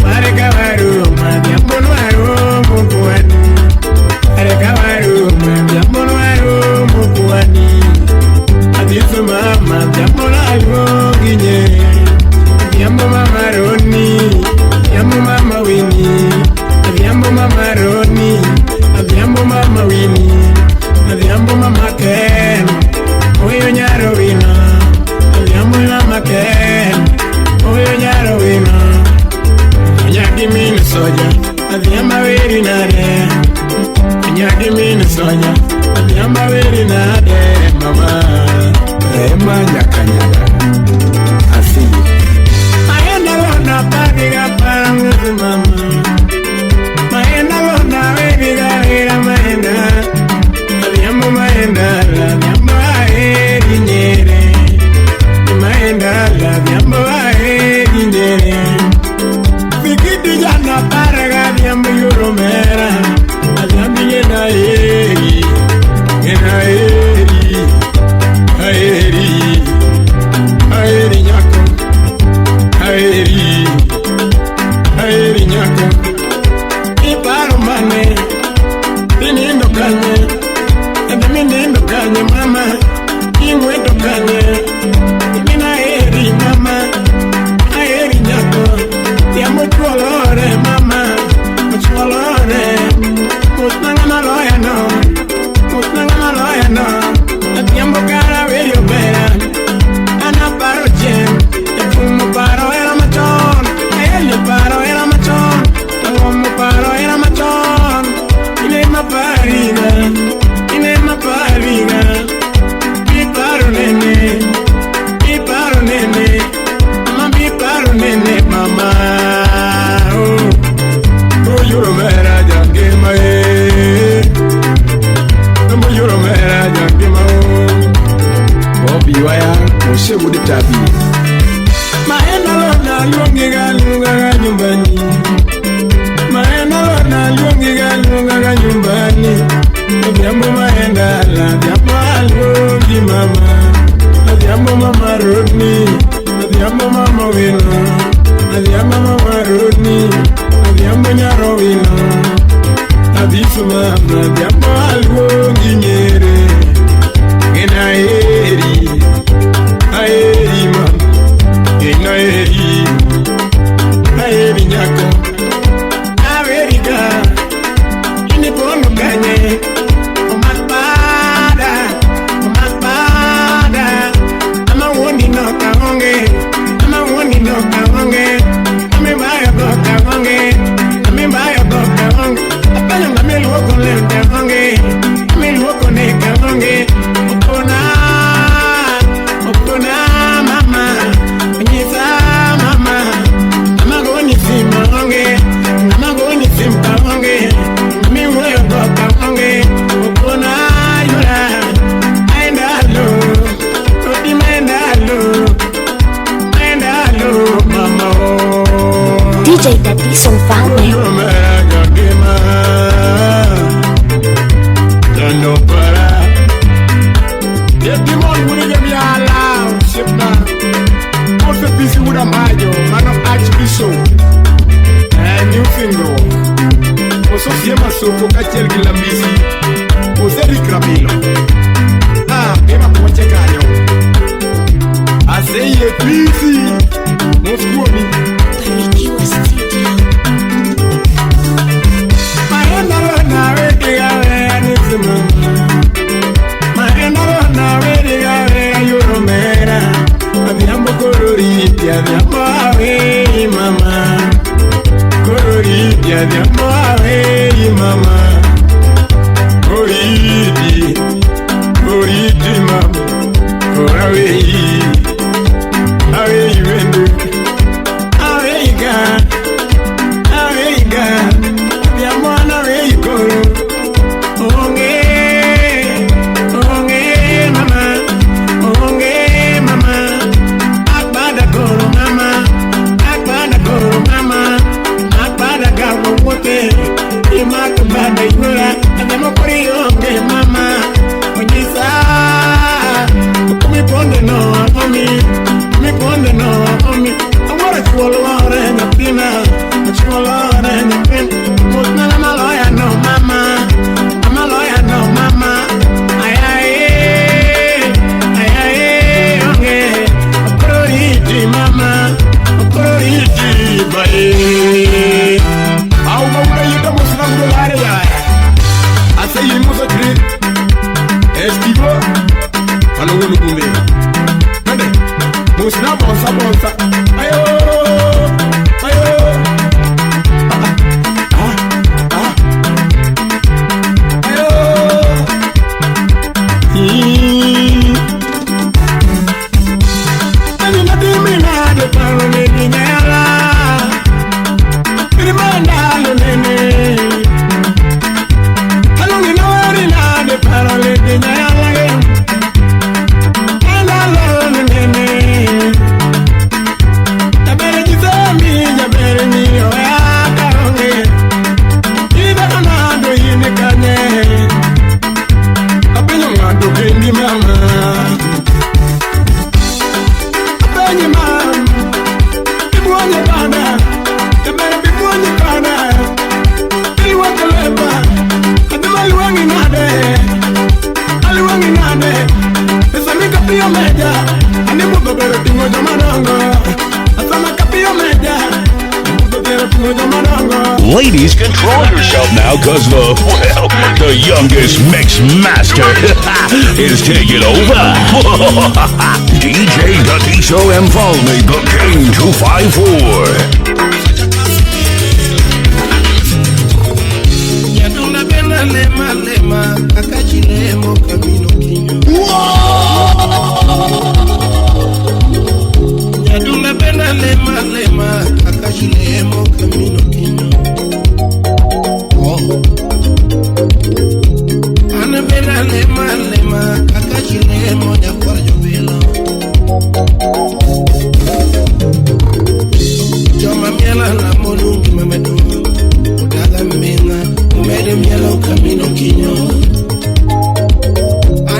Pare kawaru ma nyambo nwaro mukuani Pare kawaru ma nyambo nwaro mukuani Adiso mama nyambo la lungi nyere Nyambo mama Roni nyambo mama Winnie Adhiambo mama Roni Adhiambo mama Winnie Adhiambo mama Ken Oyo nyaro wina Adhiambo mama Ken Oyo nyaro wina Onyagi mini soja Adhiambo weri nade Onyagi mini soja Adhiambo weri nade mama Rema nyakanyaga Asili Maenda lona padiga paranguzi mama Maenda lona weriga wera maenda Adhiambo maenda la adhiambo ae dinyere Maenda la adhiambo ae dinyere Fikiti jana paraga adhiambo yuromera Adhiambo Tabi. Maena lona luongi ga luonga ga nyumbani. Maena lona luongi ga luonga ga nyumbani. Odhiambo maenda la odhiambo aluongi mama. Odhiambo mama Rodney. Odhiambo mama Wino. Odhiambo mama Rodney. Odhiambo nyaro Wino. Abisu mama odhiambo aluongi nyere. Gena eri. Aeri mama. Gena eri. Aeri nyako. Amerika. Inipono kanye. Omakpada. Omakpada. Ama wuondi no kaonge. Ama wuondi no kaonge. Ame bayo go kaonge. Ame bayo go kaonge. Apenyo ng'ame luoko ne kaonge. Ame luoko ne kaonge. Okona. Okona mama. Nyisa mama. Ama goni sim onge. Ama goni sim kaonge. Ame wuoyo go kaonge. Okona yura. Aenda lo. Odi maenda lo. Maenda lo mama o. DJ Tatiso Mfalme. Soko kachiel gi Lambisi Oserik Rabilo. Ah, ema kuoche kanyo. Aseyie pisi. Mos kuomi. Barikiwa Studio. Maenda lona wediga we anisi mama. Maenda lona wediga we ayuro mera. Adhiambo kororiti adhiambo awe mama. Kororiti adhiambo awe mama. Koriti, koriti mama. Korawe, awe wendo. Awe ga, awe ga. Adhiambo anawe koro. Onge, onge mama. Onge mama. Akpada koro mama. Akpada koro mama. Akpada gawo wote. Imakubada yura. Adhiambo kori onge mama. Onyisa. Kumi ponde no omi. Kumi ponde no omi. Awara chuolo ore nyathina. Chuolo ore nyathina. Mosna na maloya no mama. Maloya no mama. Ay ay ay ay onge. Okororiti mama. Okororiti bae. Au mauna yuta mosna mudolare ya. Aseyi muso tri. Estivo. Ano wonu kumbe. Nande. Mosna bonsa bonsa. Ayo. Ayo. Ah ah ah. Ayo. Ani na dimina de paro ne dinyala. Irimanda lo nene. Alongi na wari na de paro le dinyala. Ela lo nene. Tabere jizami jabere ni oya kaonge. Ida na do yini kanye. Apenyo ng'ato kendi mama. Apenyo mama. Ibuonye bana. Tabere bibuonye bana. Iluwake leba. Adima luwangi nade. Aluwangi nade. Esami kapiyo meja. Ane budho bero ting'o joma dongo. Asama kapiyo meja. Budho bero ting'o joma dongo. Ladies, control yourself now, cause the, well, the youngest mix master is taking over. DJ Tatiso Mfalme, the King 254. Nyaduna bena lema lema kakachilemo kabino kinyo. Nyaduna bena lema lema kakachilemo kabino kinyo. Oh. Ana bena lema lema kakachilemo nyakwar jobilo.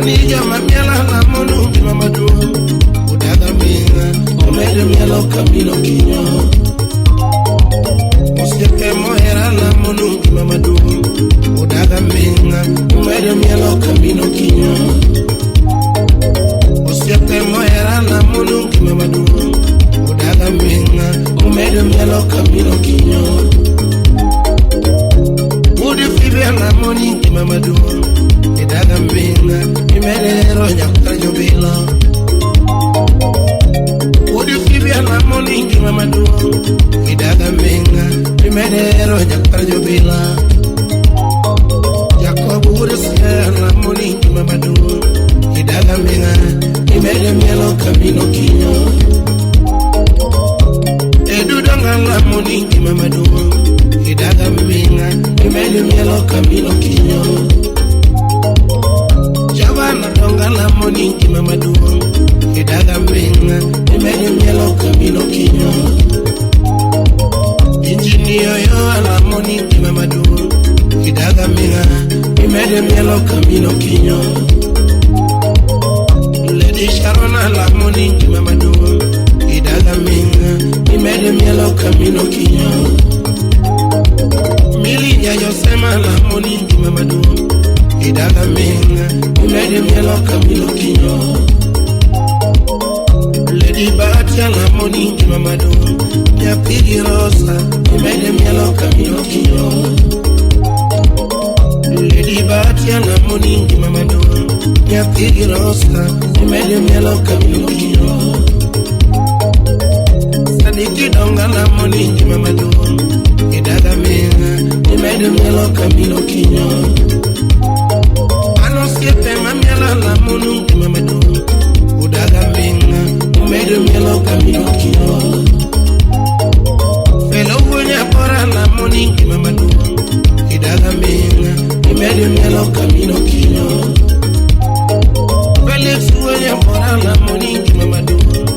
Anija mamiela la monu ngima maduong' Udaga ming'a omedo mielo kamino kinyo Osiepe mohera la monu ngima maduong' Udaga ming'a omedo mielo kamino kinyo Osiepe mohera la monu ngima maduong' Udaga ming'a omedo mielo kamino kinyo Udi fibe la moni ngima maduong' Idaga ming'a imedero nyakwar jobilo Udi fibe la moni ngima maduong' Idaga ming'a imedero nyakwar jobilo Jacob wuod Siaya la moni ngima maduong' Idaga ming'a imedo mielo kamino kinyo Edu donga la moni ngima maduong' Idaga ming'a imedo mielo kamino kinyo Jabana donga la moni ngima maduong' Idaga ming'a imedo mielo kamino kinyo Injinia yo la moni ngima maduong' Idaga ming'a imedo mielo kamino kinyo Lady Sharona la moni ngima maduong' Idaga ming'a imedo mielo kamino kinyo Mili nyayo sema la moni ngima maduong' Idaga ming'a imedo mielo kamino kinyo Lady Batia la moni ngima maduong' Nyathigi Rosa imedo mielo kamino kinyo Lady Batia la moni ngima maduong' Nyathigi Rosa imedo mielo kamino kinyo Sadiki donga la moni ngima maduong' Idaga ming'a imedo mielo kamino kinyo An osiepe mamielo la monu ngima maduong' Udaga ming'a umedo mielo kamino kinyo Felo wuo nyabora la moni ngima maduong' Idaga ming'a imedo mielo kamino kinyo Felix wuo nyabora la moni ngima maduong'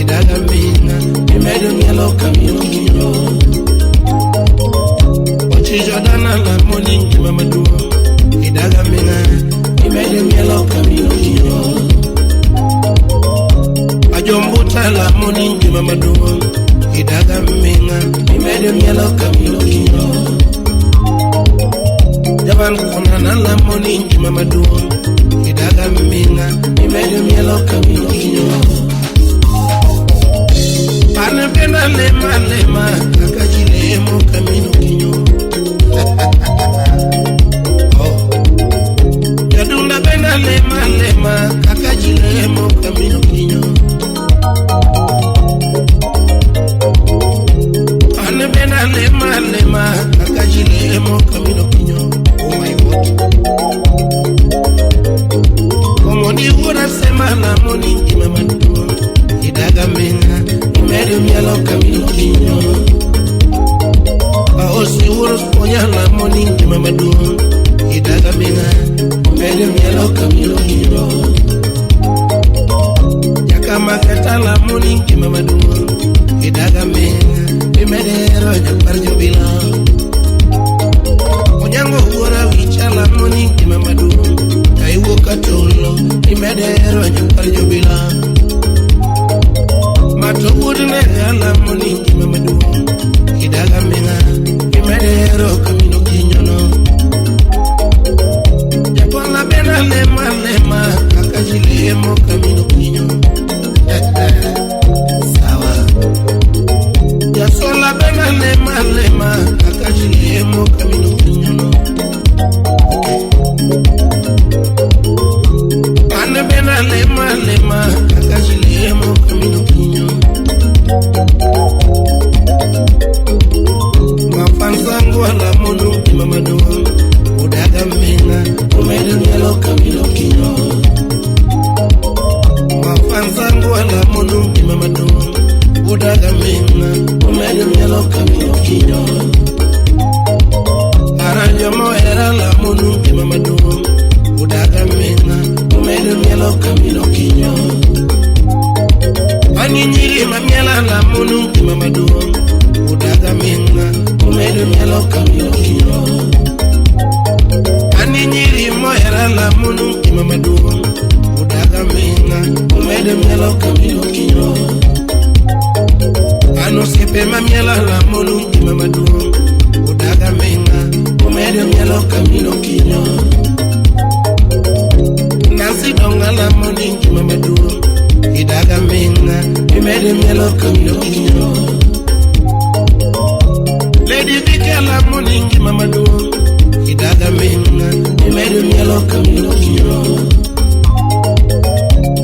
Idaga ming'a imedo mielo kamino kinyo Ochi Jordana la moni ngima maduong' Idaga ming'a imedo mielo kamino kinyo Ajombuta la moni ngima maduong' Idaga ming'a imedo mielo kamino kinyo Jaban konana la moni ngima maduong' Idaga ming'a imedo mielo kamino kinyo An benda lema lema kaka ji lemo kamino kinyo Oh Jadunda benda lema lema kaka ji lemo kamino kinyo An benda lema lema kaka ji lemo kamino kinyo Oh my God Omoni wuora sema la moni ngima maduong' Idaga ming'a imedo mielo kamino kinyo Aosi wuoro puonja la moni ngima maduong' Idaga ming'a imedo mielo kamino kinyo Jakamaketa la moni ngima maduong' Idaga ming'a imedo hero nyakwar jobilo Onyango wuora wicha la moni ngima maduong' Kaiwuok katolo imedo hero nyakwar jobilo Mato wuod nega la moni ngima maduong' Idaga ming'a imedo hero kamino kinyo no Japola benda lema lema kaka ji lemo kamino kinyo Sawa Jasola benda lema lema kaka ji lemo kamino kinyo no Okay An benda lema lema kaka ji lemo kamino kinyo Mafansangu ala monu ngima maduong' Udaga ming'a umedo mielo kamino kinyo Mafansangu ala monu ngima maduong' Udaga ming'a umedo mielo kamino kinyo Aranjo mohera la monu ngima maduong' Udaga ming'a umedo mielo kamino kinyo Ani nyiri mamiela la monu ngima maduong' Udaga ming'a umedo mielo kamino kinyo Ani nyiri mohera la monu ngima maduong' Imedo mielo kamino kinyo. An osiepe mamielo lamonu ngima maduong'. Udaga minga, umedo mielo kamino kinyo. Nancy donga lamoni ngima maduong'. Idaga minga, imedo mielo kamino kinyo. Lady Vicky lamoni ngima maduong'. Idaga minga, imedo mielo kamino kinyo.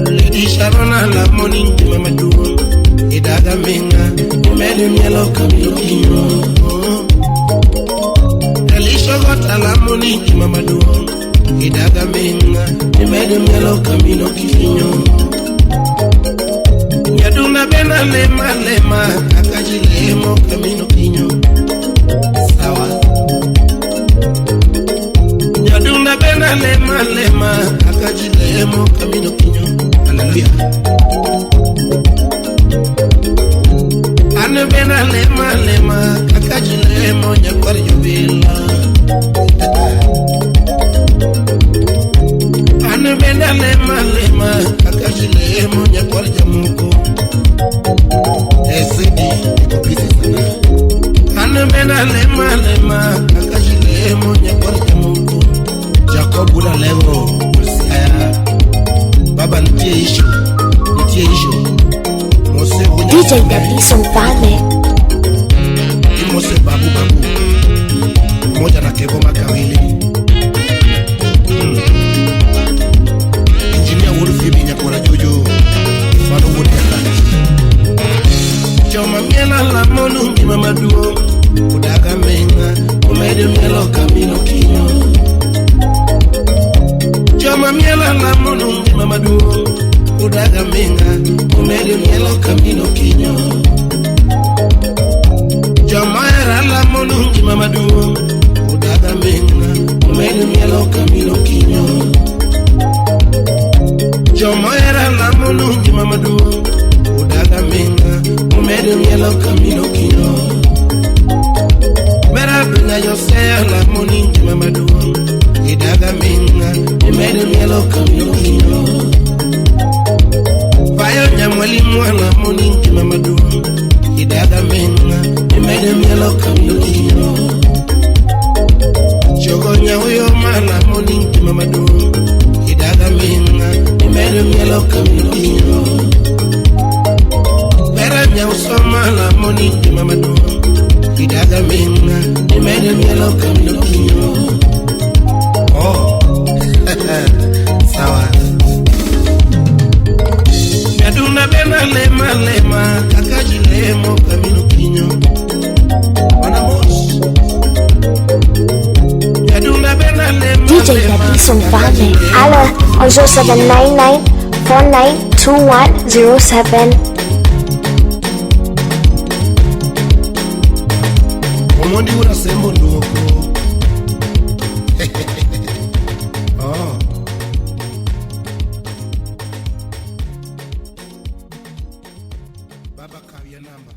Lady Sharona lamoni ngima maduong'. Idaga minga, imedo mielo kamino kinyo. Elisha gota lamoni ngima maduong'. Idaga minga, imedo mielo kamino kinyo. Nyaduna bena lema lema, kaka ji lemo kamino kinyo. Sawa. Nyaduna bena lema lema, kaka ji lemo kamino kinyo. Hallelujah. Ane bena lema lema, kaka ji lemo nyakwar jobila. Ane bena lema lema, kaka ji lemo nyakwar jamuko. Esidi iko busy sana. Ane bena lema lema, kaka ji lemo nyakwar jamuko. Jacob Bula Lego, Ulsiaya. Baba nitie issue, nitie issue. Mose Wunya DJ Davis Mfalme. Mose Babu Babu. Moja na Kevo Makawili. Engineer Wolf Nyakwara Jojo. Fano Wood Yakati. Choma miela lamonu ngima maduong'. Udaga minga, umedo mielo kamino kinyo. Choma miela lamonu ngima maduong'. Udaga minga, umedo mielo kamino kinyo. Choma era lamonu ngima maduong'. Udaga minga, umedo mielo kamino kinyo. Choma era lamonu ngima maduong'. Udaga minga, umedo mielo kamino kinyo. Mera bina yosea lamoni ngima maduong'. Idaga minga, umedo mielo kamino kinyo. Bayo nyamwali mwana moni ngima maduong'. Idaga minga, imedo mielo kamino kinyo. Chogo nyauyo mana moni ngima maduong'. Idaga minga, imedo mielo kamino kinyo. Mera nyausoma la moni ngima maduong'. Idaga minga, imedo mielo kamino kinyo. Oh, sawa. Nyaduna bena lema lema, kaka ji lemo kamino kinyo. Wanamos. Nyaduna bena lema DJ lema, Davis kaka ji Mfalme. lemo Alo on 0799 492107. Omondi urasembo nduoko. Oh. Baba kawia namba.